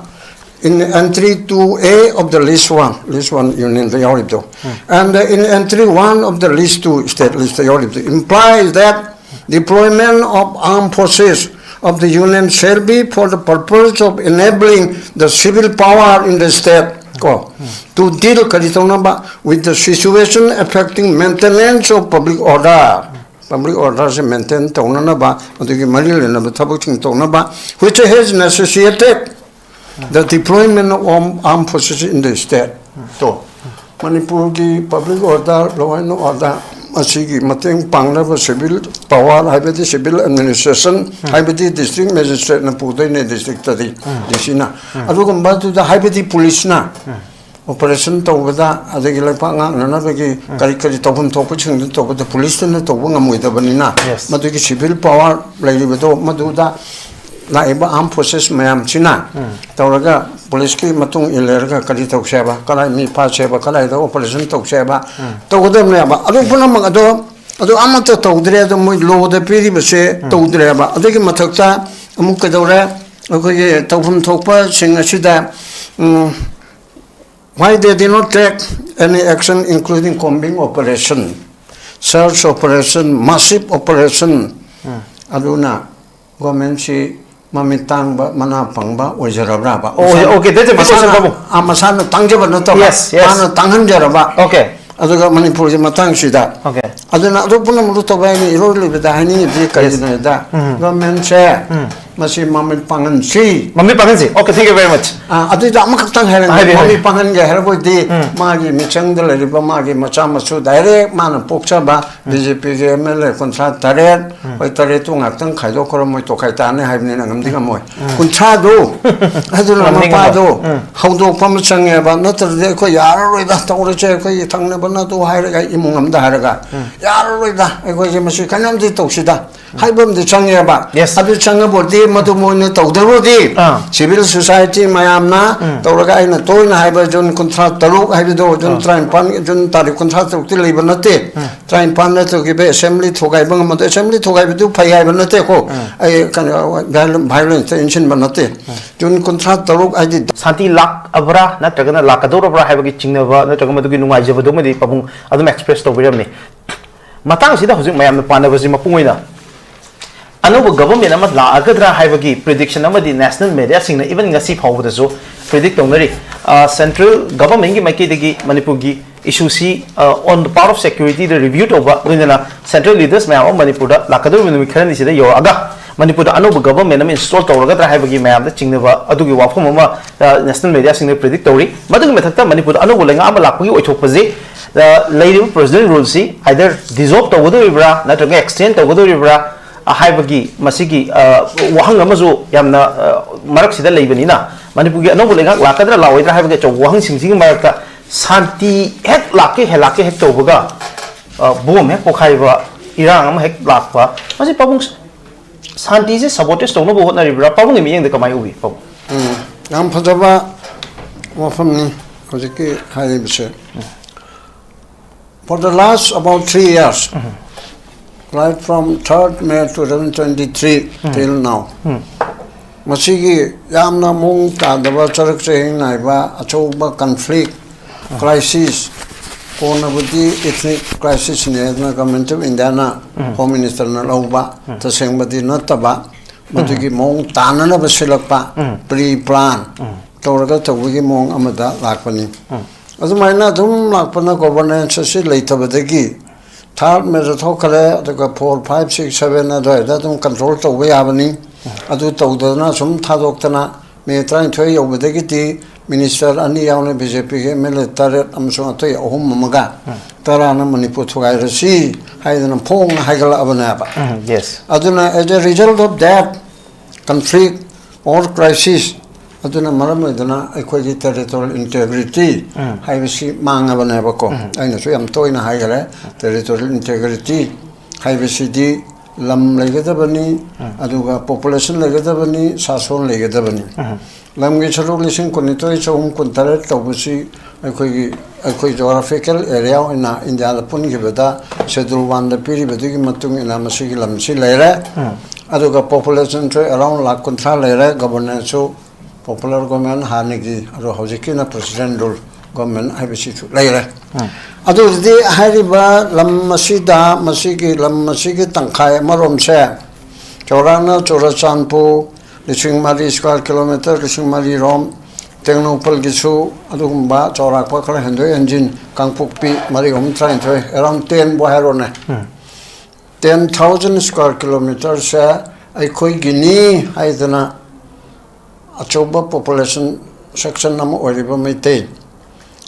in entry two A of the list one, list one Union the ꯌꯥꯎꯔꯤꯕꯗꯣ, and in entry one of the list two, state list ꯇ ꯌꯥꯎꯔꯤꯕꯗꯣ, implies that deployment of armed forces of the Union shall be for the purpose of enabling the civil power in the state ꯀꯣ, to deal, ꯀꯔꯤ ꯇꯧꯅꯕ, with the situation affecting maintenance of public order, public order say maintain ꯇꯧꯅꯅꯕ, ꯑꯗꯨꯒꯤ ꯃꯔꯤ ꯂꯩꯅꯕ ꯊꯕꯛꯁꯤꯡ ꯇꯧꯅꯕ, which has necessitated the deployment of armed forces in the state. ꯇꯣ, ꯃꯅꯤꯄꯨꯔꯒꯤ public order, law and order ꯑꯁꯤꯒꯤ ꯃꯇꯦꯡ ꯄꯥꯡꯅꯕ civil power, ꯍꯥꯏꯕꯗꯤ civil administration, ꯍꯥꯏꯕꯗꯤ district magistrate ꯅ ꯄꯨꯗꯣꯏꯅꯦ district ꯇꯗꯤ, D C ꯅ꯫ ꯑꯗꯨꯒꯨꯝꯕꯗꯨꯗ, ꯍꯥꯏꯕꯗꯤ police ꯅ operation ꯇꯧꯕꯗ, ꯑꯗꯒꯤ ꯂꯩꯄꯥꯛ ꯉꯥꯛꯅꯅꯕꯒꯤ ꯀꯔꯤ ꯀꯔꯤ ꯇꯧꯐꯝ ꯊꯣꯛꯄꯁꯤꯡꯗꯨ ꯇꯧꯕꯗ police ꯇꯨꯅ ꯇꯧꯕ ꯉꯝꯃꯣꯏꯗꯕꯅꯤꯅ, Yes. ꯃꯗꯨꯒꯤ civil power ꯂꯩꯔꯤꯕꯗꯣ ꯃꯗꯨꯗ ꯂꯥꯛꯏꯕ armed forces ꯃꯌꯥꯝꯁꯤꯅ ꯇꯧꯔꯒ police ꯀꯤ ꯃꯇꯨꯡ ꯏꯜꯂꯔꯒ ꯀꯔꯤ ꯇꯧꯁꯦ ꯍꯥꯏꯕ, ꯀꯗꯥꯏ ꯃꯤ ꯐꯥꯁꯦ ꯍꯥꯏꯕ, ꯀꯗꯥꯏꯗ operation ꯇꯧꯁꯦ ꯍꯥꯏꯕ ꯇꯧꯒꯗꯕꯅꯦꯕ꯫ ꯑꯗꯨ ꯄꯨꯝꯅꯃꯛ ꯑꯗꯣ, ꯑꯗꯨ ꯑꯃꯠꯇ ꯇꯧꯗ꯭ꯔꯦ꯫ ꯑꯗꯣ ꯃꯣꯏ law ꯗ ꯄꯤꯔꯤꯕꯁꯦ ꯇꯧꯗ꯭ꯔꯦꯕ꯫ ꯑꯗꯨꯒꯤ ꯃꯊꯛꯇ ꯑꯃꯨꯛ ꯀꯩꯗꯧꯔꯦ? ꯑꯩꯈꯣꯏꯒꯤ ꯇꯧꯐꯝ ꯊꯣꯛꯄꯁꯤꯡ ꯑꯁꯤꯗ, ꯎꯝ, why they did not take any action, including combing operation, search operation, massive operation? ꯑꯗꯨꯅ government ꯁꯤ ꯃꯃꯤꯠ ꯇꯥꯡꯕ, ꯃꯅꯥ ꯄꯪꯕ ꯑꯣꯏꯖꯔꯕ꯭ꯔꯕ? Oh, okay, that's a big question, ꯃꯁꯥꯅ, ꯄꯥꯕꯨꯡ꯫ ꯑꯥ, ꯃꯁꯥꯅ ꯇꯥꯡꯖꯕ ꯅꯠꯇꯕ, Yes, yes. ꯃꯥꯅ ꯇꯥꯡꯍꯟꯖꯔꯕ꯫ Okay. ꯑꯗꯨꯒ ꯃꯅꯤꯄꯨꯔꯒꯤ ꯃꯇꯥꯡꯁꯤꯗ, Okay. ꯑꯗꯨꯅ ꯑꯗꯨ ꯄꯨꯝꯅꯃꯛꯇ ꯇꯧꯕ ꯍꯥꯏꯅꯤ꯫ ꯏꯔꯣꯏ ꯂꯣꯏꯕꯗ ꯍꯥꯏꯅꯤꯡꯉꯤꯗꯤ ꯀꯔꯤꯒꯤꯅꯣ ꯍꯥꯏꯗ, ꯎꯝ꯫ Government ꯁꯦ ꯎꯝ꯫ ꯃꯁꯤ ꯃꯃꯤꯠ ꯄꯥꯡꯍꯟꯁꯤ꯫ ꯃꯃꯤꯠ ꯄꯥꯡꯍꯟꯁꯤ꯫ Okay, thank you very much꯫ ꯑꯥ, ꯑꯗꯨꯏꯗ ꯑꯃꯈꯛꯇꯪ ꯍꯥꯏꯔꯒ, ꯍꯥꯏꯕꯤꯌꯨ, ꯃꯃꯤꯠ ꯍꯥꯏꯕꯤꯌꯨ꯫ ꯄꯥꯡꯍꯟꯒꯦ ꯍꯥꯏꯔꯕ ꯑꯣꯏꯗꯤ, ꯎꯝ꯫ ꯃꯥꯒꯤ ꯃꯤꯆꯪꯗ ꯂꯩꯔꯤꯕ ꯃꯥꯒꯤ ꯃꯆꯥ ꯃꯁꯨ direct ꯃꯥꯅ ꯄꯣꯛꯆꯕ ꯎꯝ꯫ B J P ꯒꯤ M L A ꯀꯨꯟꯊ꯭ꯔꯥ ꯇꯔꯦꯠ, ꯎꯝ꯫ ꯍꯣꯏ, ꯇꯔꯦꯠꯇꯨ ꯉꯥꯛꯇꯪ ꯈꯥꯏꯗꯣꯛꯈ꯭ꯔꯣ, ꯃꯣꯏ ꯇꯣꯈꯥꯏ ꯇꯥꯅꯤ ꯍꯥꯏꯕꯅꯤꯅ ꯉꯝꯗꯤ ꯉꯝꯃꯣꯏ꯫ ꯎꯝ꯫ ꯀꯨꯟꯊ꯭ꯔꯥꯗꯨ, ꯑꯗꯨꯅ ꯉꯝꯗꯤ ꯉꯝꯃꯣꯏ꯫ ꯃꯄꯥꯗꯣ ꯎꯝ꯫ ꯍꯧꯗꯣꯛꯄ ꯑꯃ ꯆꯪꯉꯦꯕ, ꯅꯠꯇ꯭ꯔꯗꯤ ꯑꯩꯈꯣꯏ ꯌꯥꯔꯔꯣꯏꯗ, ꯇꯧꯔꯁꯦ, ꯑꯩꯈꯣꯏꯒꯤ ꯊꯪꯅꯕꯅ ꯑꯗꯨ ꯍꯥꯏꯔꯒ, ꯏꯃꯨꯡ ꯑꯃꯗ ꯍꯥꯏꯔꯒ, ꯎꯝ꯫ ꯌꯥꯔꯔꯣꯏꯗ, ꯑꯩꯈꯣꯏꯁꯦ ꯃꯁꯤ ꯀꯩꯅꯣꯝꯗꯤ ꯇꯧꯁꯤꯗ ꯍꯥꯏꯕ ꯑꯃꯗꯤ ꯆꯪꯉꯦꯕ꯫ Yes. ꯑꯗꯨ ꯆꯪꯉꯕꯨꯗꯤ, ꯃꯗꯨ ꯃꯣꯏꯅ ꯇꯧꯗ꯭ꯔꯕꯨꯗꯤ, ꯑꯥ꯫ Civil society ꯃꯌꯥꯝꯅ ꯎꯝ꯫ ꯇꯧꯔꯒ, ꯑꯩꯅ ꯇꯣꯏꯅ ꯍꯥꯏꯕ, June ꯀꯨꯟꯊ꯭ꯔꯥ ꯇꯔꯨꯛ ꯍꯥꯏꯕꯗꯣ, June ꯑꯥ꯫ ꯇꯔꯥꯅꯤꯄꯥꯟ, June ꯇꯥꯔꯤꯛ ꯀꯨꯟꯊ꯭ꯔꯥ ꯇꯔꯨꯛꯇꯤ ꯂꯩꯕ ꯅꯠꯇꯦ꯫ ꯎꯝ꯫ ꯇꯔꯥꯅꯤꯄꯥꯟ ꯅꯠꯇ꯭ꯔꯒ assembly ꯊꯨꯒꯥꯏꯕ ꯉꯝꯕꯗꯣ, assembly ꯊꯨꯒꯥꯏꯕꯗꯨ ꯐꯩ ꯍꯥꯏꯕ ꯅꯠꯇꯦꯀꯣ꯫ ꯎꯝ꯫ ꯑꯩ ꯀꯩꯅꯣ, viol-, violence ꯏꯟꯁꯤꯟꯕ ꯅꯠꯇꯦ꯫ ꯎꯝ꯫ June ꯀꯨꯟꯊ꯭ꯔꯥ ꯇꯔꯨꯛ ꯍꯥꯏꯗꯤ ꯁꯥꯟꯇꯤ ꯂꯥꯛꯑꯕ꯭ꯔꯥ ꯅꯠꯇ꯭ꯔꯒꯅ ꯂꯥꯛꯀꯗꯧꯔꯕ꯭ꯔꯥ ꯍꯥꯏꯕꯒꯤ ꯆꯤꯡꯅꯕ ꯅꯠꯇ꯭ꯔꯒ ꯃꯗꯨꯒꯤ ꯅꯨꯡꯉꯥꯏꯖꯕꯗꯨꯃꯗꯤ ꯄꯥꯕꯨꯡ ꯑꯗꯨꯝ express ꯇꯧꯕꯤꯔꯝꯃꯤ꯫ ꯃꯇꯥꯡꯁꯤꯗ ꯍꯧꯖꯤꯛ ꯃꯌꯥꯝꯅ ꯄꯥꯅꯕꯁꯤ ꯃꯄꯨꯡ ꯑꯣꯏꯅ ꯑꯅꯧꯕ government ꯑꯃ ꯂꯥꯛꯑꯒꯗ꯭ꯔꯥ ꯍꯥꯏꯕꯒꯤ prediction ꯑꯃꯗꯤ national media ꯁꯤꯡꯅ even ꯉꯁꯤ ꯐꯥꯎꯕꯗꯁꯨ predict ꯇꯧꯅꯔꯤ꯫ ꯁꯦꯟꯇ꯭ꯔꯦꯜ ꯒꯚꯔꯟꯃꯦꯟꯒꯤ ꯃꯥꯏꯀꯩꯗꯒꯤ ꯃꯅꯤꯄꯨꯔꯒꯤ ꯏꯁꯨꯁꯤ ꯑꯣꯟ ꯗ ꯄꯥꯔꯠ ꯑꯣꯐ ꯁꯦꯀ꯭ꯌꯨꯔꯤꯇꯤꯗ ꯔꯤꯚ꯭ꯌꯨ ꯇꯧꯕ, ꯂꯣꯏꯅꯅ ꯁꯦꯟꯇ꯭ꯔꯦꯜ ꯂꯤꯗꯔꯁ ꯃꯌꯥꯝ ꯑꯃ ꯃꯅꯤꯄꯨꯔꯗ ꯂꯥꯛꯀꯗꯧꯔꯤꯕ ꯅꯨꯃꯤꯠ ꯈꯔꯅꯤꯁꯤꯗ ꯌꯧꯔꯛꯑꯒ ꯃꯅꯤꯄꯨꯔꯗ ꯑꯅꯧꯕ ꯒꯚꯔꯟꯃꯦꯟ ꯑꯃ ꯏꯟꯁꯇꯣꯜ ꯇꯧꯔꯒꯗ꯭ꯔꯥ ꯍꯥꯏꯕꯒꯤ ꯃꯌꯥꯝꯗ ꯆꯤꯡꯅꯕ ꯑꯗꯨꯒꯤ ꯋꯥꯐꯝ ꯑꯃ ꯅꯦꯁꯅꯦꯜ ꯃꯦꯗꯤꯌꯥꯁꯤꯡꯅ ꯄ꯭ꯔꯤꯗꯤꯛ ꯇꯧꯔꯤ꯫ ꯃꯗꯨꯒꯤ ꯃꯊꯛꯇ ꯃꯅꯤꯄꯨꯔꯗ ꯑꯅꯧꯕ ꯂꯩꯉꯥꯛ ꯑꯃ ꯂꯥꯛꯄꯒꯤ ꯑꯣꯏꯊꯣꯛꯄꯁꯤ ꯂꯩꯔꯤꯕ ꯄ꯭ꯔꯦꯁꯤꯗꯦꯟ ꯔꯨꯜꯁꯤ ꯑꯥꯏꯗꯔ ꯗꯤꯖꯣꯜꯕ ꯇꯧꯒꯗꯧꯔꯤꯕ꯭ꯔꯥ ꯅꯠꯇ꯭ꯔꯒ ꯑꯦꯛꯁꯇꯦꯟ ꯇꯧꯒꯗꯧꯔꯤꯕ꯭ꯔꯥ ꯍꯥꯏꯕꯒꯤ ꯃꯁꯤꯒꯤ ꯋꯥꯍꯪ ꯑꯃꯁꯨ ꯌꯥꯝꯅ ꯃꯔꯛꯁꯤꯗ ꯂꯩꯕꯅꯤꯅ, ꯃꯅꯤꯄꯨꯔꯒꯤ ꯑꯅꯧꯕ ꯂꯩꯉꯥꯛ ꯂꯥꯛꯀꯗ꯭ꯔꯥ ꯂꯥꯛꯑꯣꯏꯗ꯭ꯔꯥ ꯍꯥꯏꯕꯒꯤ ꯑꯆꯧꯕ ꯋꯥꯍꯪꯁꯤꯡꯁꯤꯒꯤ ꯃꯔꯛꯇ ꯁꯥꯟꯇꯤ ꯍꯦꯛ ꯂꯥꯛꯀꯦ ꯍꯦꯛ ꯂꯥꯛꯀꯦ ꯍꯦꯛ ꯇꯧꯕꯒ ꯕꯣꯝ ꯍꯦꯛ ꯄꯣꯈꯥꯏꯕ, ꯏꯔꯥꯡ ꯑꯃ ꯍꯦꯛ ꯂꯥꯛꯄ, ꯃꯁꯤ ꯄꯥꯕꯨꯡ ꯁꯥꯟꯇꯤꯁꯦ ꯁꯕꯣꯇꯦꯖ ꯇꯧꯅꯕ ꯍꯣꯠꯅꯔꯤꯕ꯭ꯔꯥ? ꯄꯥꯕꯨꯡꯒꯤ ꯃꯤꯠꯌꯦꯡꯗ ꯀꯃꯥꯏꯅ ꯎꯕꯤ, ꯄꯥꯕꯨꯡ? ꯎꯝ, ꯌꯥꯝ ꯐꯖꯕ ꯋꯥꯐꯝꯅꯤ ꯍꯧꯖꯤꯛꯀꯤ ꯍꯥꯏꯔꯤꯕꯁꯦ꯫ For the last about three years, right from third May two thousand twenty-three till now, ꯃꯁꯤꯒꯤ ꯌꯥꯝꯅ ꯃꯑꯣꯡ ꯇꯥꯗꯕ, ꯆꯔꯛ ꯆꯍꯤꯡ ꯅꯥꯏꯕ ꯑꯆꯧꯕ ꯀꯟꯐ꯭ꯂꯤꯛ, ꯀ꯭ꯔꯥꯏꯁꯤꯁ, ꯀꯣꯟꯅꯕꯨꯗꯤ ꯏꯊꯅꯤꯛ ꯀ꯭ꯔꯥꯏꯁꯤꯁꯅꯤ ꯍꯥꯏꯗꯅ ꯒꯚꯔꯟꯃꯦꯟꯠ ꯑꯣꯐ ꯏꯟꯗꯤꯌꯥꯅ, ꯍꯣꯝ ꯃꯤꯅꯤꯁꯇꯔꯅ ꯂꯧꯕ, ꯇꯁꯦꯡꯕꯗꯤ ꯅꯠꯇꯕ꯫ ꯃꯗꯨꯒꯤ ꯃꯑꯣꯡ ꯇꯥꯅꯅꯕ ꯁꯤꯜꯂꯛꯄ, ꯄ꯭ꯔꯤ ꯄ꯭ꯂꯥꯟ ꯇꯧꯔꯒ ꯇꯧꯕꯒꯤ ꯃꯑꯣꯡ ꯑꯃꯗ ꯂꯥꯛꯄꯅꯤ꯫ ꯑꯗꯨꯃꯥꯏꯅ ꯑꯗꯨꯝ ꯂꯥꯛꯄꯅ ꯒꯣꯚꯔꯅꯦꯟꯁ ꯑꯁꯤ ꯂꯩꯇꯕꯗꯒꯤ ꯊꯥꯔꯠ ꯃꯦꯗ ꯊꯣꯛꯈ꯭ꯔꯦ, ꯑꯗꯨꯒ ꯐꯣꯔ, ꯐꯥꯏꯚ, ꯁꯤꯛꯁ, ꯁꯚꯦꯟ ꯑꯗꯨꯋꯥꯏꯗ ꯑꯗꯨꯝ ꯀꯟꯇ꯭ꯔꯣꯜ ꯇꯧꯕ ꯌꯥꯕꯅꯤ꯫ ꯑꯗꯨ ꯇꯧꯗꯅ ꯁꯨꯝ ꯊꯥꯗꯣꯛꯇꯅ ꯃꯦ ꯇꯔꯥꯅꯤꯊꯣꯏ ꯌꯧꯕꯗꯒꯤꯗꯤ ꯃꯤꯅꯤꯁꯇꯔ ꯑꯅꯤ ꯌꯥꯎꯅ ꯕꯤ ꯖꯦ ꯄꯤꯒꯤ ꯑꯦꯝ ꯑꯦꯜ ꯑꯦ ꯇꯔꯦꯠ ꯑꯃꯁꯨꯡ ꯑꯇꯩ ꯑꯍꯨꯝ ꯑꯃꯒ ꯇꯔꯥꯅ ꯃꯅꯤꯄꯨꯔ ꯊꯨꯒꯥꯏꯔꯁꯤ ꯍꯥꯏꯗꯅ ꯐꯣꯡꯅ ꯍꯥꯏꯒꯠꯂꯛꯑꯕꯅꯦꯕ꯫ ꯎꯝ, yes. ꯑꯗꯨꯅ as a result of that conflict or crisis, ꯑꯗꯨꯅ ꯃꯔꯝ ꯑꯣꯏꯗꯨꯅ ꯑꯩꯈꯣꯏꯒꯤ ꯇꯦꯔꯤꯇꯣꯔꯤꯌꯦꯜ ꯏꯟꯇꯦꯒ꯭ꯔꯤꯇꯤ ꯍꯥꯏꯕꯁꯤ ꯃꯥꯡꯉꯕꯅꯦꯕꯀꯣ꯫ ꯑꯩꯅꯁꯨ ꯌꯥꯝ ꯇꯣꯏꯅ ꯍꯥꯏꯈꯔꯦ, ꯇꯦꯔꯤꯇꯣꯔꯤꯌꯦꯜ ꯏꯟꯇꯦꯒ꯭ꯔꯤꯇꯤ ꯍꯥꯏꯕꯁꯤꯗꯤ ꯂꯝ ꯂꯩꯒꯗꯕꯅꯤ, ꯑꯗꯨꯒ ꯄꯣꯄꯨꯂꯦꯁꯟ ꯂꯩꯒꯗꯕꯅꯤ, ꯁꯥꯁꯣꯟ ꯂꯩꯒꯗꯕꯅꯤ꯫ ꯂꯝꯒꯤ ꯁꯔꯨꯛ ꯂꯤꯁꯤꯡ ꯀꯨꯟꯅꯤꯊꯣꯏ ꯆꯍꯨꯝ ꯀꯨꯟꯇꯔꯦꯠ ꯇꯧꯕꯁꯤ ꯑꯩꯈꯣꯏꯒꯤ, ꯑꯩꯈꯣꯏ ꯖꯣꯒ꯭ꯔꯥꯐꯤꯀꯦꯜ ꯑꯦꯔꯤꯌꯥ ꯑꯣꯏꯅ ꯏꯟꯗꯤꯌꯥꯗ ꯄꯨꯟꯈꯤꯕꯗ ꯁꯦꯗꯨꯜ ꯋꯥꯟꯗ ꯄꯤꯔꯤꯕꯗꯨꯒꯤ ꯃꯇꯨꯡ ꯏꯟꯅ ꯃꯁꯤꯒꯤ ꯂꯝꯁꯤ ꯂꯩꯔꯦ꯫ ꯑꯗꯨꯒ ꯄꯣꯄꯨꯂꯦꯁꯟꯁꯨ ꯑꯦꯔꯥꯎꯟ ꯂꯥꯈ ꯀꯨꯟꯊ꯭ꯔꯥ ꯂꯩꯔꯦ꯫ ꯒꯣꯚꯔꯅꯦꯟꯁꯁꯨ ꯄꯣꯄꯨꯂꯔ ꯒꯣꯚꯔꯟꯃꯦꯟꯠ ꯍꯥꯟꯅꯒꯤ, ꯑꯗꯣ ꯍꯧꯖꯤꯛꯀꯤꯅ ꯄ꯭ꯔꯦꯁꯤꯗꯦꯟꯠ ꯔꯨꯜ ꯒꯣꯚꯔꯟꯃꯦꯟꯠ ꯍꯥꯏꯕꯁꯤꯁꯨ ꯂꯩꯔꯦ꯫ ꯑꯗꯨꯗꯤ ꯍꯥꯏꯔꯤꯕ ꯂꯝ ꯑꯁꯤꯗ, ꯃꯁꯤꯒꯤ ꯂꯝ ꯑꯁꯤꯒꯤ ꯇꯪꯈꯥꯏ ꯑꯃꯔꯣꯝꯁꯦ ꯆꯥꯎꯔꯥꯛꯅ ꯆꯨꯔꯆꯥꯟꯄꯨꯔ ꯂꯤꯁꯤꯡ ꯃꯔꯤ, ꯁ꯭ꯀ꯭ꯋꯥꯔ ꯀꯤꯂꯣꯃꯤꯇꯔ ꯂꯤꯁꯤꯡ ꯃꯔꯤ ꯔꯣꯝ, ꯇꯦꯡꯅꯧꯄꯜꯒꯤꯁꯨ ꯑꯗꯨꯒꯨꯝꯕ ꯆꯥꯎꯔꯥꯛꯄ ꯈꯔ ꯍꯦꯟꯗꯣꯛ ꯍꯦꯟꯖꯤꯟ, ꯀꯥꯡꯄꯣꯛꯄꯤ ꯃꯔꯤ ꯑꯍꯨꯝ ꯇꯔꯥꯅꯤꯊꯣꯏ, around ten ꯕꯨ ꯍꯥꯏꯔꯣꯅꯦ꯫ Ten thousand square kilometer ꯁꯦ ꯑꯩꯈꯣꯏꯒꯤꯅꯤ ꯍꯥꯏꯗꯅ ꯑꯆꯧꯕ population section ꯑꯃ ꯑꯣꯏꯔꯤꯕ ꯃꯩꯇꯩ,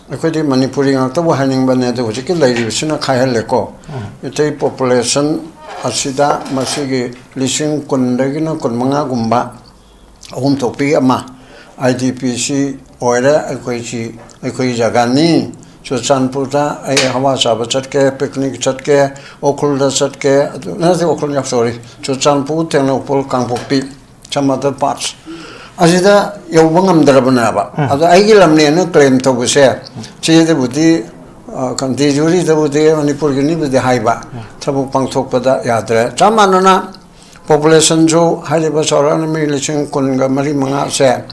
ꯑꯩꯈꯣꯏꯗꯤ ꯃꯅꯤꯄꯨꯔꯤ ꯉꯥꯛꯇꯕꯨ ꯍꯥꯏꯅꯤꯡꯕꯅꯦ, ꯑꯗꯨ ꯍꯧꯖꯤꯛꯀꯤ ꯂꯩꯔꯤꯕꯁꯤꯅ ꯈꯥꯏꯍꯜꯂꯦꯀꯣ꯫ ꯃꯩꯇꯩ population ꯑꯁꯤꯗ ꯃꯁꯤꯒꯤ ꯂꯤꯁꯤꯡ ꯀꯨꯟꯗꯒꯤꯅ ꯀꯨꯟꯃꯉꯥꯒꯨꯝꯕ ꯑꯍꯨꯝ ꯊꯣꯛꯄꯤ ꯑꯃ I D P ꯁꯤ ꯑꯣꯏꯔꯦ꯫ ꯑꯩꯈꯣꯏꯁꯤ, ꯑꯩꯈꯣꯏ ꯖꯒꯥꯅꯤ꯫ ꯆꯨꯔꯆꯥꯟꯄꯨꯔꯗ ꯑꯩ ꯍꯋꯥ ꯆꯥꯕ ꯆꯠꯀꯦ, picnic ꯆꯠꯀꯦ, ꯎꯈ꯭ꯔꯨꯜꯗ ꯆꯠꯀꯦ, ꯑꯗꯨ ꯅꯠꯇꯦ, ꯎꯈ꯭ꯔꯨꯜ, sorry, ꯆꯨꯔꯆꯥꯟꯄꯨꯔ, ꯇꯦꯡꯅꯧꯄꯜ, ꯀꯥꯡꯄꯣꯛꯄꯤ, some other parts ꯑꯁꯤꯗ ꯌꯧꯕ ꯉꯝꯗ꯭ꯔꯕꯅꯦꯕ꯫ ꯑꯗꯣ ꯑꯩꯒꯤ ꯂꯝꯅꯦꯅ claim ꯇꯧꯕꯁꯦ, ꯁꯤꯗꯕꯨꯗꯤ, ꯑ, de jure ꯗꯕꯨꯗꯤ ꯃꯅꯤꯄꯨꯔꯒꯤꯅꯤꯕꯨꯗꯤ ꯍꯥꯏꯕ, ꯊꯕꯛ ꯄꯥꯡꯊꯣꯛꯄꯗ ꯌꯥꯗ꯭ꯔꯦ꯫ ꯆꯞ ꯃꯥꯟꯅꯅ population ꯁꯨ ꯍꯥꯏꯔꯤꯕ ꯆꯥꯎꯔꯥꯛꯅ ꯃꯤ ꯂꯤꯁꯤꯡ ꯀꯨꯟꯒ ꯃꯔꯤ ꯃꯉꯥꯁꯦ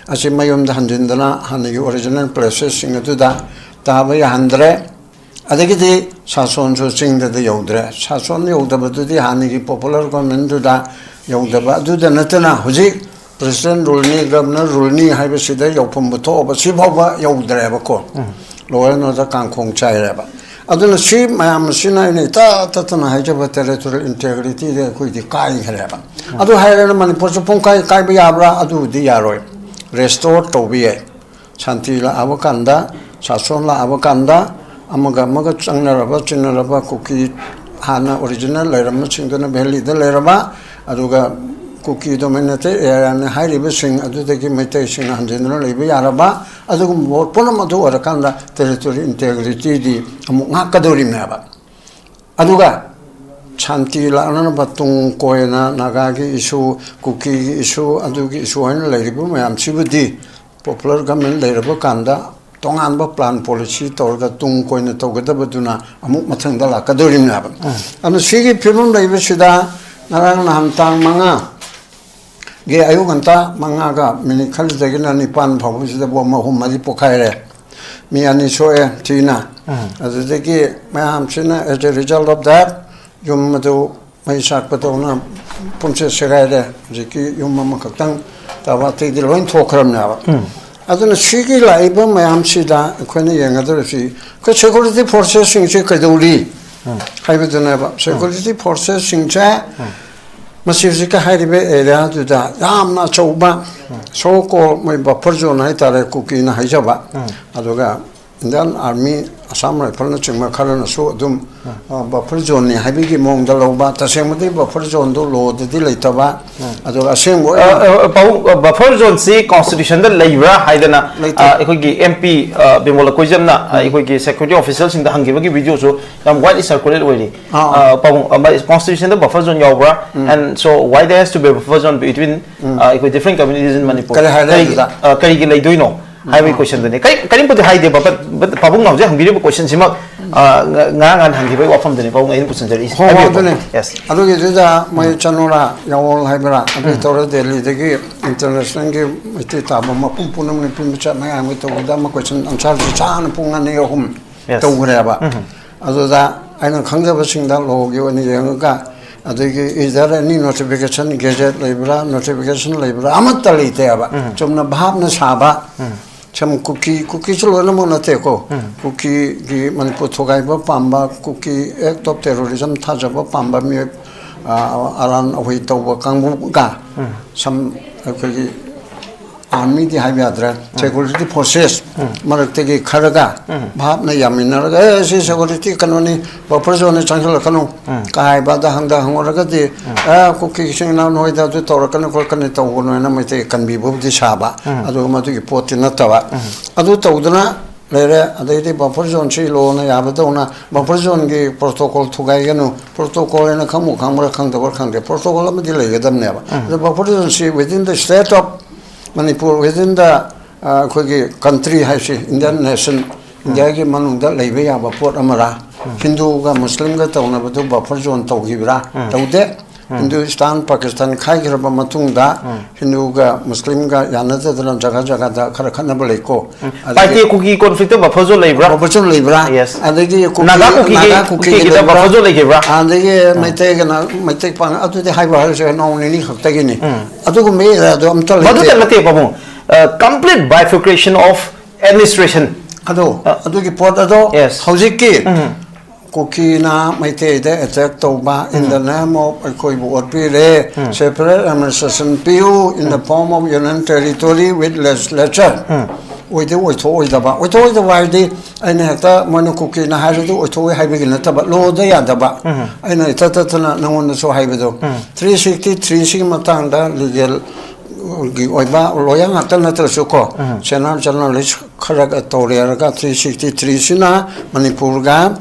ꯑꯁꯤ ꯃꯌꯨꯝꯗ ꯍꯟꯖꯤꯟꯗꯅ ꯍꯥꯟꯅꯒꯤ original places ꯁꯤꯡ ꯑꯗꯨꯗ ꯇꯥꯕ ꯌꯥꯍꯟꯗ꯭ꯔꯦ꯫ ꯑꯗꯒꯤꯗꯤ ꯁꯥꯁꯣꯟꯁꯨ ꯆꯤꯡꯗꯗꯤ ꯌꯧꯗ꯭ꯔꯦ꯫ ꯁꯥꯁꯣꯟ ꯌꯧꯗꯕꯗꯨꯗꯤ ꯍꯥꯟꯅꯒꯤ popular government ꯗꯨꯗ ꯌꯧꯗꯕ꯫ ꯑꯗꯨꯗ ꯅꯠꯇꯅ ꯍꯧꯖꯤꯛ president rule ꯅꯤ, governor rule ꯅꯤ ꯍꯥꯏꯕꯁꯤꯗ ꯌꯧꯐꯝꯕꯨ ꯊꯣꯛꯑꯕ ꯁꯤꯐꯥꯎꯕ ꯌꯧꯗ꯭ꯔꯦꯕꯀꯣ꯫ Law and order ꯀꯥꯡꯈꯣꯡ ꯆꯥꯏꯔꯦꯕ꯫ ꯑꯗꯨꯅ ꯁꯤ ꯃꯌꯥꯝ ꯑꯁꯤꯅ ꯑꯩꯅ ꯏꯇꯥ ꯇꯠꯇꯅ ꯍꯥꯏꯖꯕ territorial integrity ꯗ ꯑꯩꯈꯣꯏꯗꯤ ꯀꯥꯏꯈ꯭ꯔꯦꯕ꯫ ꯑꯗꯨ ꯍꯥꯏꯔꯒꯅ ꯃꯅꯤꯄꯨꯔꯁꯨ ꯄꯨꯡꯀꯥꯏ ꯀꯥꯏꯕ ꯌꯥꯕ꯭ꯔꯥ? ꯑꯗꯨꯕꯨꯗꯤ ꯌꯥꯔꯣꯏ꯫ Restore ꯇꯧꯕ ꯌꯥꯏ꯫ ꯁꯥꯟꯇꯤ ꯂꯥꯛꯑꯕ ꯀꯥꯟꯗ, ꯁꯥꯁꯣꯟ ꯂꯥꯛꯑꯕ ꯀꯥꯟꯗ, ꯑꯃꯒ ꯑꯃꯒ ꯆꯪꯅꯔꯕ, ꯆꯤꯟꯅꯔꯕ ꯀꯨꯀꯤ ꯍꯥꯟꯅ original ꯂꯩꯔꯝꯕꯁꯤꯡꯗꯨꯅ valley ꯗ ꯂꯩꯔꯕ, ꯑꯗꯨꯒ ꯀꯨꯀꯤ dominated area ꯅꯤ ꯍꯥꯏꯔꯤꯕꯁꯤꯡ ꯑꯗꯨꯗꯒꯤ ꯃꯩꯇꯩꯁꯤꯡꯅ ꯍꯟꯖꯤꯟꯗꯨꯅ ꯂꯩꯕ ꯌꯥꯔꯕ, ꯑꯗꯨꯒꯨꯝꯕ ꯄꯨꯝꯅꯃꯛ ꯑꯗꯨ ꯑꯣꯏꯔꯀꯥꯟꯗ territorial integrity ꯗꯤ ꯑꯃꯨꯛ ꯉꯥꯛꯀꯗꯧꯔꯤꯕꯅꯦꯕ꯫ ꯑꯗꯨꯒ ꯁꯥꯟꯇꯤ ꯂꯥꯛꯅꯅꯕ ꯇꯨꯡ ꯀꯣꯏꯅ ꯅꯥꯒꯥꯒꯤ issue, ꯀꯨꯀꯤꯒꯤ issue, ꯑꯗꯨꯒꯤ issue ꯍꯥꯏꯅ ꯂꯩꯔꯤꯕ ꯃꯌꯥꯝꯁꯤꯕꯨꯗꯤ popular government ꯂꯩꯔꯕ ꯀꯥꯟꯗ ꯇꯣꯉꯥꯟꯕ plan policy ꯇꯧꯔꯒ ꯇꯨꯡ ꯀꯣꯏꯅ ꯇꯧꯒꯗꯕꯗꯨꯅ ꯑꯃꯨꯛ ꯃꯊꯪꯗ ꯂꯥꯛꯀꯗꯧꯔꯤꯕꯅꯦꯕ꯫ ꯑꯗꯨꯅ ꯁꯤꯒꯤ ꯐꯤꯕꯝ ꯂꯩꯕꯁꯤꯗ ꯉꯔꯥꯡ ꯅꯍꯥꯟ ꯇꯥꯡ ꯃꯉꯥ ꯒꯤ ꯑꯌꯨꯛ ꯉꯟꯇꯥ ꯃꯉꯥꯒ minute ꯈꯔꯗꯒꯤꯅ ꯅꯤꯄꯥꯟ ꯐꯥꯎꯕꯁꯤꯗ bomb ꯑꯍꯨꯝ ꯃꯔꯤ ꯄꯣꯈꯥꯏꯔꯦ꯫ ꯃꯤ ꯑꯅꯤ ꯁꯣꯛꯑꯦ ꯊꯤꯅ꯫ ꯑꯗꯨꯗꯒꯤ ꯃꯌꯥꯝꯁꯤꯅ, as a result of that, ꯌꯨꯝ ꯑꯗꯨ ꯃꯩ ꯆꯥꯛꯄꯗꯧꯅ ꯄꯨꯝꯁꯦ ꯁꯦꯒꯥꯏꯔꯦ꯫ ꯍꯧꯖꯤꯛꯀꯤ ꯌꯨꯝ ꯑꯃꯈꯛꯇꯪ ꯇꯥꯕ, ꯑꯇꯩꯗꯤ ꯂꯣꯏ ꯊꯣꯛꯈ꯭ꯔꯕꯅꯦꯕ꯫ ꯑꯗꯨꯅ ꯁꯤꯒꯤ ꯂꯥꯛꯏꯕ ꯃꯌꯥꯝꯁꯤꯗ ꯑꯩꯈꯣꯏꯅ ꯌꯦꯡꯒꯗꯧꯔꯤꯁꯤ, ꯑꯩꯈꯣꯏ ꯁꯦꯀ꯭ꯌꯨꯔꯤꯇꯤ ꯐꯣꯔꯁꯦꯁꯁꯤꯡꯁꯤ ꯀꯩꯗꯧꯔꯤ ꯍꯥꯏꯕꯗꯨꯅꯦꯕ꯫ ꯁꯦꯀ꯭ꯌꯨꯔꯤꯇꯤ ꯐꯣꯔꯁꯦꯁꯁꯤꯡꯁꯦ ꯃꯁꯤ ꯍꯧꯖꯤꯛꯀꯤ ꯍꯥꯏꯔꯤꯕ ꯑꯦꯔꯤꯌꯥꯗꯨꯗ ꯌꯥꯝꯅ ꯑꯆꯧꯕ, ꯁꯣ ꯀꯣꯜ ꯃꯣꯏ ꯕꯐꯔ ꯖꯣꯟ ꯍꯥꯏꯇꯥꯔꯦ, ꯀꯨꯀꯤꯅ ꯍꯥꯏꯖꯕ, ꯑꯗꯨꯒ ꯏꯟꯗꯤꯌꯥꯟ ꯑꯥꯔꯃꯤ, ꯑꯁꯥꯝ ꯔꯥꯏꯐꯜꯅꯆꯤꯡꯕ ꯈꯔꯅꯁꯨ ꯑꯗꯨꯝ, ꯑ, ꯕꯐꯔ ꯖꯣꯟꯅꯤ ꯍꯥꯏꯕꯒꯤ ꯃꯑꯣꯡꯗ ꯂꯧꯕ, ꯇꯁꯦꯡꯕꯗꯤ ꯕꯐꯔ ꯖꯣꯟꯗꯨ ꯂꯣꯗꯗꯤ ꯂꯩꯇꯕ, ꯑꯗꯨꯒ ꯑꯁꯦꯡꯕ ꯑꯣꯏꯅ ꯑ, ꯑ, ꯄꯥꯕꯨꯡ, ꯑ, ꯕꯐꯔ ꯖꯣꯟꯁꯤ ꯀꯣꯟꯁꯇꯤꯇ꯭ꯌꯨꯁꯟꯗ ꯂꯩꯕ꯭ꯔꯥ ꯍꯥꯏꯗꯅ, ꯂꯩꯇꯦ꯫ ꯑ, ꯑꯩꯈꯣꯏꯒꯤ ꯑꯦꯝ ꯄꯤ, ꯑ, ꯕꯤꯃꯣꯜ ꯑꯀꯣꯏꯖꯝꯅ, ꯑ, ꯑꯩꯈꯣꯏꯒꯤ ꯁꯦꯀ꯭ꯌꯨꯔꯤꯇꯤ ꯑꯣꯐꯤꯁꯔꯁꯤꯡꯗ ꯍꯪꯈꯤꯕꯒꯤ ꯚꯤꯗꯤꯑꯣꯁꯨ ꯌꯥꯝ ꯋꯥꯏꯗꯂꯤ ꯁꯔꯀꯨꯂꯦꯠ ꯑꯣꯏꯔꯤ꯫ ꯑꯥ, ꯑꯥ꯫ ꯑ, ꯄꯥꯕꯨꯡ, ꯑ, ꯃꯥ-, ꯀꯣꯟꯁꯇꯤꯇ꯭ꯌꯨꯁꯟꯗ ꯕꯐꯔ ꯖꯣꯟ ꯌꯥꯎꯕ꯭ꯔꯥ? And so why there has to be a buffer zone between, ꯑ, ꯑꯩꯈꯣꯏ different communities in Manipur? ꯀꯔꯤ ꯍꯥꯏꯔꯦ ꯀꯔꯤꯒꯤ, ꯑꯗꯨꯗ? ꯑ, ꯀꯔꯤꯒꯤ ꯂꯩꯗꯣꯏꯅꯣ ꯍꯥꯏꯕꯒꯤ ꯀꯣꯏꯁꯟꯗꯨꯅꯤ꯫ ꯀꯔꯤ, ꯀꯔꯤꯝꯇꯗꯤ ꯍꯥꯏꯗꯦ, but, but ꯄꯥꯕꯨꯡꯅ ꯍꯧꯖꯤꯛ ꯍꯪꯕꯤꯔꯤꯕ ꯀꯣꯏꯁꯟꯁꯤꯃꯛ, ꯑ, ꯉ-, ꯉꯔꯥꯡ ꯅꯍꯥꯟ ꯍꯪꯈꯤꯕꯒꯤ ꯋꯥꯐꯝꯗꯨꯅꯤ ꯄꯥꯕꯨꯡꯅ ꯑꯩꯅ ꯄꯨꯁꯤꯟꯖꯔꯛꯏꯁꯦ꯫ ꯍꯣ, ꯍꯣ, ꯍꯥꯏꯕꯤꯌꯨ, ꯑꯗꯨꯅꯤ꯫ ꯄꯥꯕꯨꯡ꯫ Yes꯫ ꯑꯗꯨꯒꯤꯗꯨꯗ ꯃꯣꯏ ꯆꯅꯣꯔꯥ ꯌꯥꯋꯣꯜ ꯍꯥꯏꯕ꯭ꯔꯥ, ꯑꯗꯨ ꯇꯧꯔ ꯗꯦꯜꯂꯤꯗꯒꯤ ꯏꯟꯇꯔꯅꯦꯁꯅꯦꯜꯒꯤ ꯃꯩꯇꯩ ꯇꯥꯕ ꯃꯄꯨꯝ ꯄꯨꯝꯅꯃꯛ ꯅꯨꯄꯤ ꯃꯆꯥ ꯃꯌꯥꯝꯒꯤ ꯇꯧꯕꯗ ꯑꯃ ꯀꯣꯏꯁꯟ ꯑꯟꯁꯔꯁꯤ ꯁꯥꯡꯅ ꯄꯨꯡ ꯑꯅꯤ ꯑꯍꯨꯝ Yes꯫ ꯇꯧꯈ꯭ꯔꯦꯕ꯫ ꯑꯗꯨꯗ ꯑꯩꯅ ꯈꯪꯖꯕꯁꯤꯡꯗ ꯂꯣꯒꯤ ꯑꯣꯏꯅ ꯌꯦꯡꯉꯒ, ꯑꯗꯒꯤ is there any notification, gazette ꯂꯩꯕ꯭ꯔꯥ, notification ꯂꯩꯕ꯭ꯔꯥ, ꯑꯃꯠꯇ ꯂꯩꯇꯦꯕ꯫ ꯆꯨꯝꯅ ꯚꯥꯞꯅ ꯁꯥꯕ, ꯁꯝ ꯀꯨꯀꯤ, ꯀꯨꯀꯤꯁꯨ ꯂꯣꯏꯅꯃꯛ ꯅꯠꯇꯦꯀꯣ, ꯀꯨꯀꯤꯒꯤ ꯃꯅꯤꯄꯨꯔ ꯊꯨꯒꯥꯏꯕ ꯄꯥꯝꯕ, ꯀꯨꯀꯤ act of terrorism ꯊꯥꯖꯕ ꯄꯥꯝꯕ ꯃꯤꯑꯣꯏ, ꯑ, ꯑꯔꯥꯟ ꯑꯍꯣꯏ ꯇꯧꯕ ꯀꯥꯡꯕꯨꯒ, ꯁꯝ ꯑꯩꯈꯣꯏꯒꯤ ꯑꯥꯔꯃꯤꯗꯤ ꯍꯥꯏꯕ ꯌꯥꯗ꯭ꯔꯦ, ꯁꯦꯀ꯭ꯌꯨꯔꯤꯇꯤ ꯐꯣꯔꯁꯦꯁ ꯃꯔꯛꯇꯒꯤ ꯈꯔꯒ ꯚꯥꯞꯅ ꯌꯥꯃꯤꯟꯅꯔꯒ, "ꯑꯦ, ꯁꯤ ꯁꯦꯀ꯭ꯌꯨꯔꯤꯇꯤ ꯀꯩꯅꯣꯅꯤ, ꯕꯐꯔ ꯖꯣꯟꯅꯤ, ꯆꯪꯁꯤꯜꯂꯛꯀꯅꯨ" ꯀꯥꯏꯕꯗ ꯍꯪꯗ ꯍꯪꯉꯨꯔꯒꯗꯤ, "ꯑꯦ, ꯀꯨꯀꯤ ꯏꯆꯤꯟ ꯏꯅꯥꯎ ꯅꯣꯏꯗ ꯑꯗꯨ ꯇꯧꯔꯛꯀꯅꯤ ꯈꯣꯠꯀꯅꯤ ꯇꯧꯒꯅꯨ" ꯍꯥꯏꯅ ꯃꯩꯇꯩ ꯀꯟꯕꯤꯕꯕꯨꯗꯤ ꯁꯥꯕ, ꯑꯗꯨꯒ ꯃꯗꯨꯒꯤ ꯄꯣꯠꯇꯤ ꯅꯠꯇꯕ꯫ ꯑꯗꯨ ꯇꯧꯗꯅ ꯂꯩꯔꯦ꯫ ꯑꯗꯩꯗꯤ ꯕꯐꯔ ꯖꯣꯟꯁꯤ ꯂꯣꯅ ꯌꯥꯕꯗꯧꯅ ꯕꯐꯔ ꯖꯣꯟꯒꯤ ꯄ꯭ꯔꯣꯇꯣꯀꯣꯜ ꯊꯨꯒꯥꯏꯒꯅꯨ, ꯄ꯭ꯔꯣꯇꯣꯀꯣꯜ ꯍꯥꯏꯅ ꯈꯪꯕꯨ ꯈꯪꯕ꯭ꯔꯥ ꯈꯪꯗꯕ꯭ꯔꯥ ꯈꯪꯗꯦ, ꯄ꯭ꯔꯣꯇꯣꯀꯣꯜ ꯑꯃꯗꯤ ꯂꯩꯒꯗꯕꯅꯦꯕ꯫ ꯑꯗ buffer ꯖꯣꯟꯁꯤ within the state of Manipur, within the, ꯑ, ꯑꯩꯈꯣꯏꯒꯤ country ꯍꯥꯏꯁꯤ, Indian nation, ꯏꯟꯗꯤꯌꯥꯒꯤ ꯃꯅꯨꯡꯗ ꯂꯩꯕ ꯌꯥꯕ ꯄꯣꯠ ꯑꯃꯔꯥ? ꯍꯤꯟꯗꯨꯒ ꯃꯨꯁꯂꯤꯝꯒ ꯇꯧꯅꯕꯗꯨ ꯕꯐꯔ ꯖꯣꯟ ꯇꯧꯈꯤꯕ꯭ꯔꯥ? ꯇꯧꯗꯦ꯫ ꯍꯤꯟꯗꯨꯁꯇꯥꯟ ꯄꯥꯀꯤꯁꯇꯥꯟ ꯈꯥꯏꯈ꯭ꯔꯕ ꯃꯇꯨꯡꯗ ꯍꯤꯟꯗꯨꯒ ꯃꯨꯁꯂꯤꯝꯒ ꯌꯥꯅꯗꯗꯅ ꯖꯒꯥ ꯖꯒꯥꯗ ꯈꯔ ꯈꯠꯅꯕ ꯂꯩꯀꯣ꯫ ꯑꯗꯒꯤ ꯄꯥꯏꯇꯦ ꯀꯨꯀꯤ ꯀꯣꯟꯐ꯭ꯂꯤꯛꯇ ꯕꯐꯔ ꯖꯣꯟ ꯂꯩꯕ꯭ꯔꯥ? ꯕꯐꯔ ꯖꯣꯟ ꯂꯩꯕ꯭ꯔꯥ? Yes. ꯑꯗꯒꯤ ꯀꯨꯀꯤ- ꯅꯥꯒꯥ ꯀꯨꯀꯤꯒꯤ- ꯅꯥꯒꯥ ꯀꯨꯀꯤꯒꯤ ꯀꯨꯀꯤꯒꯤꯗ ꯂꯩꯕ꯭ꯔꯥ? ꯕꯐꯔ ꯖꯣꯟ ꯂꯩꯈꯤꯕ꯭ꯔꯥ? ꯑꯗꯒꯤ ꯃꯩꯇꯩꯒꯅ ꯃꯩꯇꯩ ꯄꯥꯡ ꯑꯗꯨꯗꯤ ꯍꯥꯏꯕ ꯍꯥꯏꯔꯁꯦ ꯅꯣꯡ ꯅꯤꯅꯤ ꯈꯛꯇꯒꯤꯅꯤ꯫ ꯑꯗꯨꯒꯨꯝꯕ ꯑꯦꯔꯤꯌꯥꯗꯣ ꯑꯝꯇ ꯂꯩꯇꯦ꯫ ꯃꯗꯨꯇ ꯅꯠꯇꯦ ꯄꯥꯕꯨꯡ, complete bifurcation of administration. ꯑꯗꯣ ꯑꯗꯨꯒꯤ ꯄꯣꯠ ꯑꯗꯣ Yes. ꯍꯧꯖꯤꯛꯀꯤ ꯀꯨꯀꯤꯅ ꯃꯩꯇꯩꯗ ꯑꯦꯇꯦꯛ ꯇꯧꯕ in the name of ꯑꯩꯈꯣꯏꯕꯨ ꯑꯣꯠꯄꯤꯔꯦ, separate administration ꯄꯤꯌꯨ in the form of union territory with legislature꯫ ꯑꯣꯏꯗꯤ ꯑꯣꯏꯊꯣꯛꯑꯣꯏꯗꯕ, ꯑꯣꯏꯊꯣꯛꯑꯣꯏꯗꯕ ꯍꯥꯏꯗꯤ ꯑꯩꯅ ꯍꯦꯛꯇ ꯃꯣꯏꯅ ꯀꯨꯀꯤꯅ ꯍꯥꯏꯔꯗꯤ ꯑꯣꯏꯊꯣꯛꯑꯣꯏ ꯍꯥꯏꯕꯒꯤ ꯅꯠꯇꯕ, ꯂꯣꯗ ꯌꯥꯗꯕ꯫ ꯑꯩꯅ ꯏꯊꯠ ꯊꯠꯇꯅ ꯅꯉꯣꯟꯗꯁꯨ ꯍꯥꯏꯕꯗꯣ, ꯊ꯭ꯔꯤ ꯁꯤꯛꯁꯇꯤ ꯊ꯭ꯔꯤ ꯁꯤꯒꯤ ꯃꯇꯥꯡꯗ ꯂꯤꯒꯦꯜꯒꯤ ꯑꯣꯏꯕ ꯂꯣꯌꯔ ꯉꯥꯛꯇ ꯅꯠꯇ꯭ꯔꯁꯨ ꯀꯣ, ꯆꯦꯅꯥꯜ ꯖꯔꯅꯥꯂꯤꯁ ꯈꯔꯒ ꯇꯧꯔꯦꯔꯒ ꯊ꯭ꯔꯤ ꯁꯤꯛꯁꯇꯤ ꯊ꯭ꯔꯤꯁꯤꯅ ꯃꯅꯤꯄꯨꯔꯒ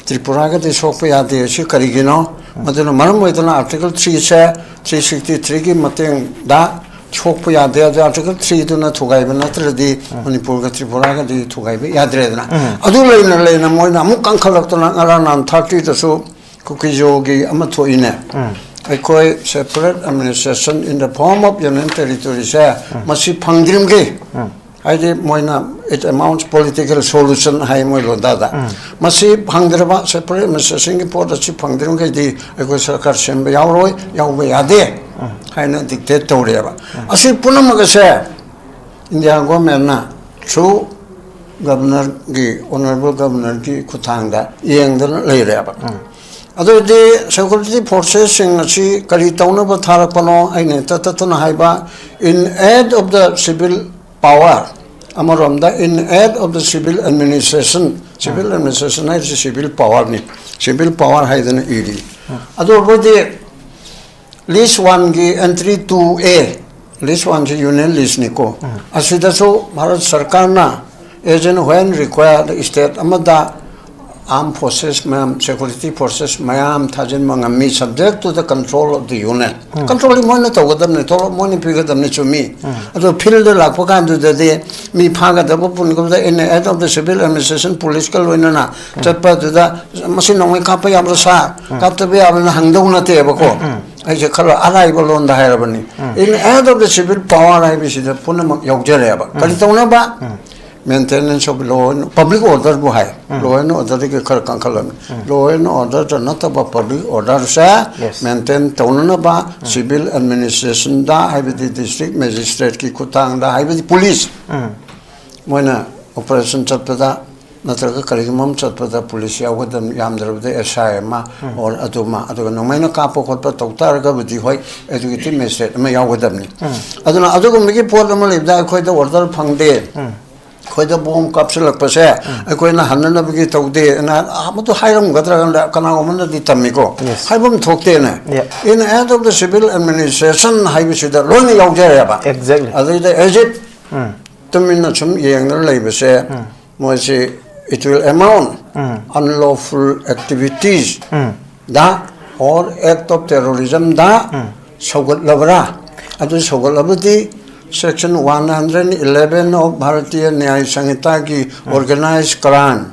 ꯇ꯭ꯔꯤꯄꯨꯔꯥꯒꯗꯤ ꯁꯣꯛꯄ ꯌꯥꯗꯦ꯫ ꯁꯤ ꯀꯔꯤꯒꯤꯅꯣ? ꯃꯗꯨꯅ ꯃꯔꯝ ꯑꯣꯏꯗꯅ ꯑꯥꯔꯇꯤꯀꯜ ꯊ꯭ꯔꯤꯁꯦ ꯊ꯭ꯔꯤ ꯁꯤꯛꯁꯇꯤ ꯊ꯭ꯔꯤꯒꯤ ꯃꯇꯦꯡꯗ ꯁꯣꯛꯄ ꯌꯥꯗꯦ꯫ ꯑꯗꯨ ꯑꯥꯔꯇꯤꯀꯜ ꯊ꯭ꯔꯤꯗꯨꯅ ꯊꯨꯒꯥꯏꯕ ꯅꯠꯇ꯭ꯔꯗꯤ ꯃꯅꯤꯄꯨꯔꯒ ꯇ꯭ꯔꯤꯄꯨꯔꯥꯒꯗꯤ ꯊꯨꯒꯥꯏꯕ ꯌꯥꯗ꯭ꯔꯦꯗꯅ꯫ ꯑꯗꯨ ꯂꯩꯅ ꯂꯩꯅ ꯃꯣꯏꯅ ꯑꯃꯨꯛ ꯀꯟꯈꯠꯂꯛꯇꯅ ꯉꯔꯥꯡ ꯅꯍꯥꯟ ꯊꯥꯔꯇꯤꯗꯁꯨ ꯀꯨꯀꯤꯖꯣꯒꯤ ꯑꯃ ꯊꯣꯛꯏꯅꯦ꯫ ꯑꯩꯈꯣꯏ separate administration in the form of union territoryꯁꯦ ꯃꯁꯤ ꯐꯪꯗ꯭ꯔꯤꯕꯒꯤ ꯍꯥꯏꯗꯤ ꯃꯣꯏꯅ it amounts political solution ꯍꯥꯏ ꯃꯣꯏ ꯂꯣꯟꯗꯥꯗ꯫ ꯃꯁꯤ ꯐꯪꯗ꯭ꯔꯕ separate administrationꯒꯤ ꯄꯣꯠ ꯑꯁꯤ ꯐꯪꯗ꯭ꯔꯤꯕꯈꯩꯗꯤ ꯑꯩꯈꯣꯏ ꯁꯔꯀꯥꯔ ꯁꯦꯝꯕ ꯌꯥꯎꯔꯣꯏ, ꯌꯥꯎꯕ ꯌꯥꯗꯦ ꯍꯥꯏꯅ dictate ꯇꯧꯔꯦꯕ꯫ ꯑꯁꯤ ꯄꯨꯝꯅꯃꯛ ꯑꯁꯦ ꯏꯟꯗꯤꯌꯥ ꯒꯣꯔꯃꯦꯟꯅ through governorꯒꯤ, honourable governorꯒꯤ ꯈꯨꯠꯊꯥꯡꯗ ꯌꯦꯡꯗꯅ ꯂꯩꯔꯦꯕ꯫ ꯑꯗꯨꯗꯤ security forcesꯁꯤꯡ ꯑꯁꯤ ꯀꯔꯤ ꯇꯧꯅꯕ ꯊꯥꯔꯛꯄꯅꯣ? ꯑꯩꯅ ꯇꯠ ꯇꯠꯇꯅ ꯍꯥꯏꯕ, in aid of the civil power, ꯑꯃꯔꯣꯝꯗ in aid of the civil administration, civil administration ꯍꯥꯏꯔꯤꯁꯤ civil powerꯅꯤ, civil power ꯍꯥꯏꯗꯅ ꯏꯔꯤ꯫ ꯑꯗꯨ ꯑꯩꯈꯣꯏꯗꯤ list oneꯒꯤ entry two A, list oneꯁꯤ union listꯅꯤꯀꯣ꯫ ꯑꯁꯤꯗꯁꯨ ꯚꯥꯔꯠ ꯁꯔꯀꯥꯔꯅ as and when required state ꯑꯃꯗ armed forces ꯃꯌꯥꯝ, security forces ꯃꯌꯥꯝ ꯊꯥꯖꯤꯟꯕ ꯉꯝꯃꯤ, subject to the control of the union꯫ Controlꯗꯤ ꯃꯣꯏꯅ ꯇꯧꯒꯗꯕꯅꯤ, ꯊꯣꯛꯂꯛ ꯃꯣꯏꯅ ꯄꯤꯒꯗꯕꯅꯤ, ꯆꯨꯝꯃꯤ꯫ ꯑꯗꯣ fieldꯗ ꯂꯥꯛꯄ ꯀꯥꯟꯗꯨꯗꯗꯤ ꯃꯤ ꯐꯥꯒꯗꯕ ꯄꯨꯟꯒꯗꯕꯗ in aid of the civil administration policeꯀ ꯂꯣꯏꯅꯅ ꯆꯠꯄ ꯑꯗꯨꯗ ꯃꯁꯤ ꯅꯣꯡꯃꯩ ꯀꯥꯞꯄ ꯌꯥꯕ꯭ꯔꯥ ꯁꯥꯔ? ꯀꯥꯞꯇꯕ ꯌꯥꯕ꯭ꯔꯥꯅ ꯍꯪꯗꯧ ꯅꯠꯇꯦꯕꯀꯣ꯫ ꯑꯩꯁꯦ ꯈꯔ ꯑꯔꯥꯏꯕ ꯂꯣꯟꯗ ꯍꯥꯏꯔꯕꯅꯤ꯫ In aid of the civil power ꯍꯥꯏꯕꯁꯤꯗ ꯄꯨꯝꯅꯃꯛ ꯌꯥꯎꯖꯔꯦꯕ꯫ ꯀꯔꯤ ꯇꯧꯅꯕ? Maintenance of law and public orderꯕꯨ high. Law and orderꯗꯒꯤ ꯈꯔ ꯀꯟꯈꯠꯂꯝꯃꯤ꯫ Law and orderꯗ ꯅꯠꯇꯕ public orderꯁꯦ Yes. Maintain ꯇꯧꯅꯅꯕ civil administrationꯗ, ꯍꯥꯏꯕꯗꯤ district magistrateꯀꯤ ꯈꯨꯠꯊꯥꯡꯗ, ꯍꯥꯏꯕꯗꯤ police, ꯃꯣꯏꯅ operation ꯆꯠꯄꯗ ꯅꯠꯇ꯭ꯔꯒ ꯀꯔꯤꯒꯨꯝꯕ ꯑꯃ ꯆꯠꯄꯗ police ꯌꯥꯎꯒꯗꯕꯅꯤ, ꯌꯥꯝꯗ꯭ꯔꯕꯗ S I ꯑꯃ or ꯑꯗꯨꯃ, ꯑꯗꯨꯒ ꯅꯣꯡꯃꯩꯅ ꯀꯥꯞꯄ ꯈꯣꯠꯄ ꯇꯧ ꯇꯥꯔꯒꯕꯨꯗꯤ, ꯍꯣꯏ, executive magistrate ꯑꯃ ꯌꯥꯎꯒꯗꯕꯅꯤ꯫ ꯑꯗꯨꯅ ꯑꯗꯨꯒꯨꯝꯕꯒꯤ ꯄꯣꯠ ꯑꯃ ꯂꯩꯕꯗ ꯑꯩꯈꯣꯏꯗ order ꯐꯪꯗꯦ, ꯑꯩꯈꯣꯏꯗ bomb ꯀꯥꯞꯁꯤꯜꯂꯛꯄꯁꯦ ꯑꯩꯈꯣꯏꯅ ꯍꯟꯅꯅꯕꯒꯤ ꯇꯧꯗꯦ ꯑꯅ ꯃꯗꯨ ꯍꯥꯏꯔꯝꯒꯗ꯭ꯔꯥ ꯀꯅꯥꯒꯨꯝꯕꯅꯗꯤ ꯇꯝꯃꯤꯀꯣ꯫ Yes. ꯍꯥꯏꯐꯝ ꯊꯣꯛꯇꯦꯅꯦ꯫ Yeah. In aid of the civil administration ꯍꯥꯏꯕꯁꯤꯗ ꯂꯣꯏꯅ ꯌꯥꯎꯖꯔꯦꯕ꯫ Exactly. ꯑꯗꯩꯗ as if ꯇꯨꯃꯤꯟꯅ ꯁꯨꯝ ꯌꯦꯡꯗꯨꯅ ꯂꯩꯕꯁꯦ, ꯃꯣꯏꯁꯤ it will amount unlawful activities the or act of terrorism ꯗ ꯁꯧꯒꯠꯂꯕ꯭ꯔꯥ? ꯑꯗꯨ ꯁꯧꯒꯠꯂꯕꯗꯤ section one hundred eleven of Bharatiya Nyaya Sanhita ꯒꯤ organized crime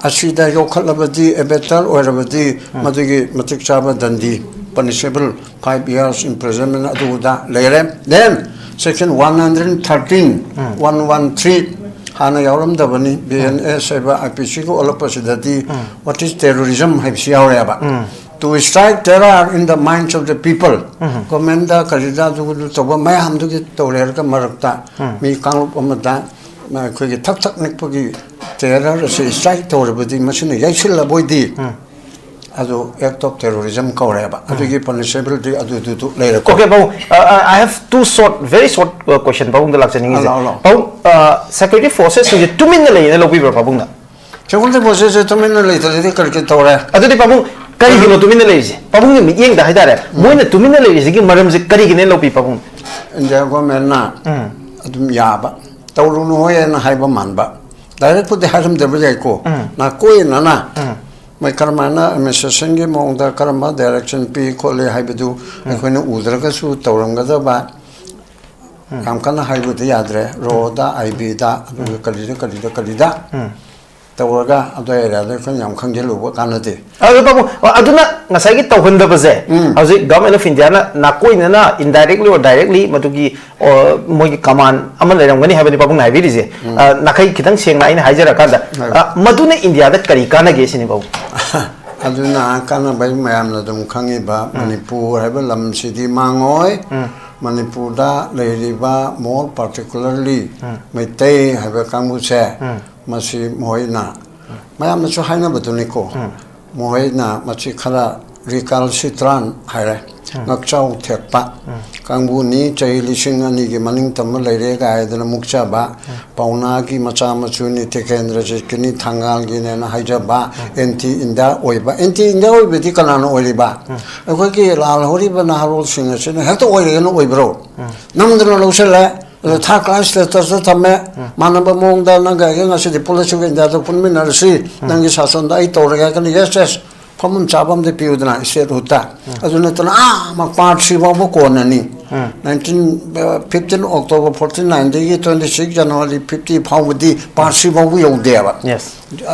ꯑꯁꯤꯗ ꯌꯣꯛꯈꯠꯂꯕꯗꯤ, abettor ꯑꯣꯏꯔꯕꯗꯤ, ꯃꯗꯨꯒꯤ ꯃꯇꯤꯛ ꯆꯥꯕ ꯗꯟꯗꯤ, punishable five years imprisonment ꯑꯗꯨꯗ ꯂꯩꯔꯦ꯫ Then section one hundred thirteen, one one three ꯍꯥꯟꯅ ꯌꯥꯎꯔꯝꯗꯕꯅꯤ, B N S ꯍꯥꯏꯕ I P C ꯒ ꯑꯣꯜꯂꯛꯄꯁꯤꯗꯗꯤ what is terrorism ꯍꯥꯏꯕꯁꯤ ꯌꯥꯎꯔꯦꯕ꯫ To strike terror in the minds of the people, governmentꯗ ꯀꯔꯤꯗ ꯑꯗꯨ ꯇꯧꯕ ꯃꯌꯥꯝꯗꯨꯒꯤ ꯇꯧꯔꯦꯔꯒ ꯃꯔꯛꯇ ꯃꯤ ꯀꯥꯡꯂꯨꯞ ꯑꯃꯗ ꯑꯩꯈꯣꯏꯒꯤ ꯊꯛ ꯊꯛ ꯅꯤꯛꯄꯒꯤ terror ꯑꯁꯤ strike ꯇꯧꯔꯕꯗꯤ, ꯃꯁꯤꯅ ꯌꯩꯁꯤꯜꯂꯕꯣꯏꯗꯤ, ꯑꯗꯨ act of terrorism ꯀꯧꯔꯦꯕ꯫ ꯑꯗꯨꯒꯤ punishability ꯑꯗꯨꯗꯨꯗꯨ ꯂꯩꯔꯦꯀꯣ꯫ Okay, ꯄꯥꯕꯨꯡ, uh, uh, I have two short, very short uh, question ꯄꯥꯕꯨꯡꯗ ꯂꯥꯛꯆꯅꯤꯡꯉꯤꯁꯦ꯫ ꯂꯥꯛꯑꯣ, ꯂꯥꯛꯑꯣ꯫ ꯄꯥꯕꯨꯡ, uh, security forcesꯁꯤꯡꯁꯦ ꯇꯨꯃꯤꯟꯅ ꯂꯩꯌꯦꯅ ꯂꯧꯕꯤꯕ꯭ꯔꯥ ꯄꯥꯕꯨꯡꯅ? Security forcesꯁꯦ ꯇꯨꯃꯤꯟꯅ ꯂꯩꯇ꯭ꯔꯗꯤ ꯀꯔꯤ ꯀꯔꯤ ꯇꯧꯔꯦ? ꯑꯗꯨꯗꯤ ꯄꯥꯕꯨꯡ, ꯀꯔꯤꯒꯤꯅꯣ ꯇꯨꯃꯤꯟꯅ ꯂꯩꯔꯤꯁꯦ? ꯄꯥꯕꯨꯡꯒꯤ ꯃꯤꯠꯌꯦꯡꯗ ꯍꯥꯏꯇꯥꯔꯦ, ꯃꯣꯏꯅ ꯇꯨꯃꯤꯟꯅ ꯂꯩꯔꯤꯁꯤꯒꯤ ꯃꯔꯝꯁꯦ ꯀꯔꯤꯒꯤꯅꯦ ꯂꯧꯕꯤ ꯄꯥꯕꯨꯡ? India governmentꯅ ꯑꯗꯨꯝ ꯌꯥꯕ, ꯇꯧꯔꯨꯅꯨ ꯍꯣꯏꯅ ꯍꯥꯏꯕ ꯃꯥꯟꯕ, directꯄꯨꯗꯤ ꯍꯥꯏꯔꯝꯗꯕ ꯌꯥꯏꯀꯣ, ꯅꯥꯀꯣꯏꯅꯅ ꯃꯣꯏ ꯀꯔꯝꯍꯥꯏꯅ administrationꯒꯤ ꯃꯑꯣꯡꯗ ꯀꯔꯝꯕ direction ꯄꯤ ꯈꯣꯠꯂꯤ ꯍꯥꯏꯕꯗꯨ ꯑꯩꯈꯣꯏꯅ ꯎꯗ꯭ꯔꯒꯁꯨ ꯇꯧꯔꯝꯒꯗꯕ꯫ ꯌꯥꯝ ꯀꯟꯅ ꯍꯥꯏꯕꯗꯤ ꯌꯥꯗ꯭ꯔꯦ, ꯔꯣꯗ, ꯑꯥꯏ ꯕꯤꯗ, ꯑꯗꯨꯒ ꯀꯔꯤꯗ, ꯀꯔꯤꯗ, ꯀꯔꯤꯗ꯫ ꯇꯧꯔꯒ ꯑꯗꯨ ꯑꯦꯔꯤꯌꯥꯗ ꯑꯩꯈꯣꯏꯅ ꯌꯥꯝ ꯈꯪꯖꯤꯜꯂꯨꯕ ꯀꯥꯟꯅꯗꯦ꯫ ꯑꯗꯨ ꯄꯥꯕꯨꯡ, ꯑꯗꯨꯅ ꯉꯁꯥꯏꯒꯤ ꯇꯧꯍꯟꯗꯕꯁꯦ ꯍꯧꯖꯤꯛ Government of Indiaꯅ ꯅꯥꯀꯣꯏꯅꯅ indirectly or directly ꯃꯗꯨꯒꯤ ꯑꯣ, ꯃꯣꯏꯒꯤ command ꯑꯃ ꯂꯩꯔꯝꯒꯅꯤ ꯍꯥꯏꯕꯅꯤ ꯄꯥꯕꯨꯡꯅ ꯍꯥꯏꯕꯤꯔꯤꯁꯦ꯫ ꯑ, ꯅꯥꯈꯩ ꯈꯤꯇꯪ ꯁꯦꯡꯅ ꯑꯩꯅ ꯍꯥꯏꯖꯔꯀꯥꯟꯗ, ꯑ, ꯃꯗꯨꯅ ꯏꯟꯗꯤꯌꯥꯗ ꯀꯔꯤ ꯀꯥꯟꯅꯒꯦ ꯁꯤꯅꯤ ꯄꯥꯕꯨꯡ? ꯑꯗꯨꯅ ꯀꯥꯟꯅꯕ ꯃꯌꯥꯝꯅ ꯑꯗꯨꯝ ꯈꯪꯉꯤꯕ ꯃꯅꯤꯄꯨꯔ ꯍꯥꯏꯕ ꯂꯝꯁꯤꯗꯤ ꯃꯥꯡꯉꯣꯏ꯫ ꯃꯅꯤꯄꯨꯔꯗ ꯂꯩꯔꯤꯕ more particularly ꯃꯩꯇꯩ ꯍꯥꯏꯕ ꯀꯥꯡꯕꯨꯁꯦ, ꯃꯁꯤ ꯃꯈꯣꯏꯅ ꯃꯌꯥꯝꯅꯁꯨ ꯍꯥꯏꯅꯕꯗꯨꯅꯤꯀꯣ, ꯃꯈꯣꯏꯅ ꯃꯁꯤ ꯈꯔ recalcitrant ꯍꯥꯏꯔꯦ, ꯉꯛꯆꯥꯎ ꯊꯦꯛꯄ ꯀꯥꯡꯕꯨꯅꯤ꯫ ꯆꯍꯤ ꯂꯤꯁꯤꯡ ꯑꯅꯤꯒꯤ ꯃꯅꯤꯡ ꯇꯝꯕ ꯂꯩꯔꯦ ꯀꯥꯏꯗꯅ ꯃꯨꯛꯆꯕ, ꯄꯥꯎꯅꯥꯒꯤ ꯃꯆꯥ ꯃꯁꯨꯅꯤ, ꯇꯤꯀꯦꯟꯗ꯭ꯔꯖꯤꯠꯀꯤꯅꯤ, ꯊꯪꯒꯥꯜꯒꯤꯅꯦꯅ ꯍꯥꯏꯖꯕ, anti India ꯑꯣꯏꯕ꯫ Anti India ꯑꯣꯏꯕꯗꯤ ꯀꯅꯥꯅ ꯑꯣꯏꯔꯤꯕ? ꯑꯩꯈꯣꯏꯒꯤ ꯂꯥꯜꯍꯧꯔꯤꯕ ꯅꯍꯥꯔꯣꯜꯁꯤꯡ ꯑꯁꯤꯅ ꯍꯦꯛꯇ ꯑꯣꯏꯔꯒꯅ ꯑꯣꯏꯕ꯭ꯔꯣ? ꯅꯝꯗꯅ ꯂꯧꯁꯤꯜꯂꯦ, ꯑꯗ third class statusꯇ ꯊꯝꯃꯦ꯫ ꯃꯥꯟꯅꯕ ꯃꯑꯣꯡꯗ ꯅꯪꯒ ꯑꯩꯒ ꯉꯁꯤꯗꯤ ꯄꯨꯜꯂꯁꯤꯕ, ꯏꯟꯗꯤꯌꯥꯗ ꯄꯨꯟꯃꯤꯟꯅꯔꯁꯤ, ꯅꯪꯒꯤ ꯁꯥꯁꯟꯗ ꯑꯩ ꯇꯧꯔꯒꯦ ꯍꯥꯏꯔꯒꯅ yes yes, ꯐꯝꯐꯝ ꯆꯥꯐꯝꯗꯤ ꯄꯤꯌꯨꯗꯅ statehoodꯇ꯫ ꯑꯗꯨ ꯅꯠꯇꯅ ꯑꯥ ꯃ-, part C ꯐꯥꯎꯕ ꯀꯣꯟꯅꯅꯤ꯫ Nineteen, fifteen October forty nineꯗꯒꯤ twenty six January fifty ꯐꯥꯎꯕꯗꯤ part C ꯐꯥꯎꯕ ꯌꯧꯗꯦꯕ꯫ Yes.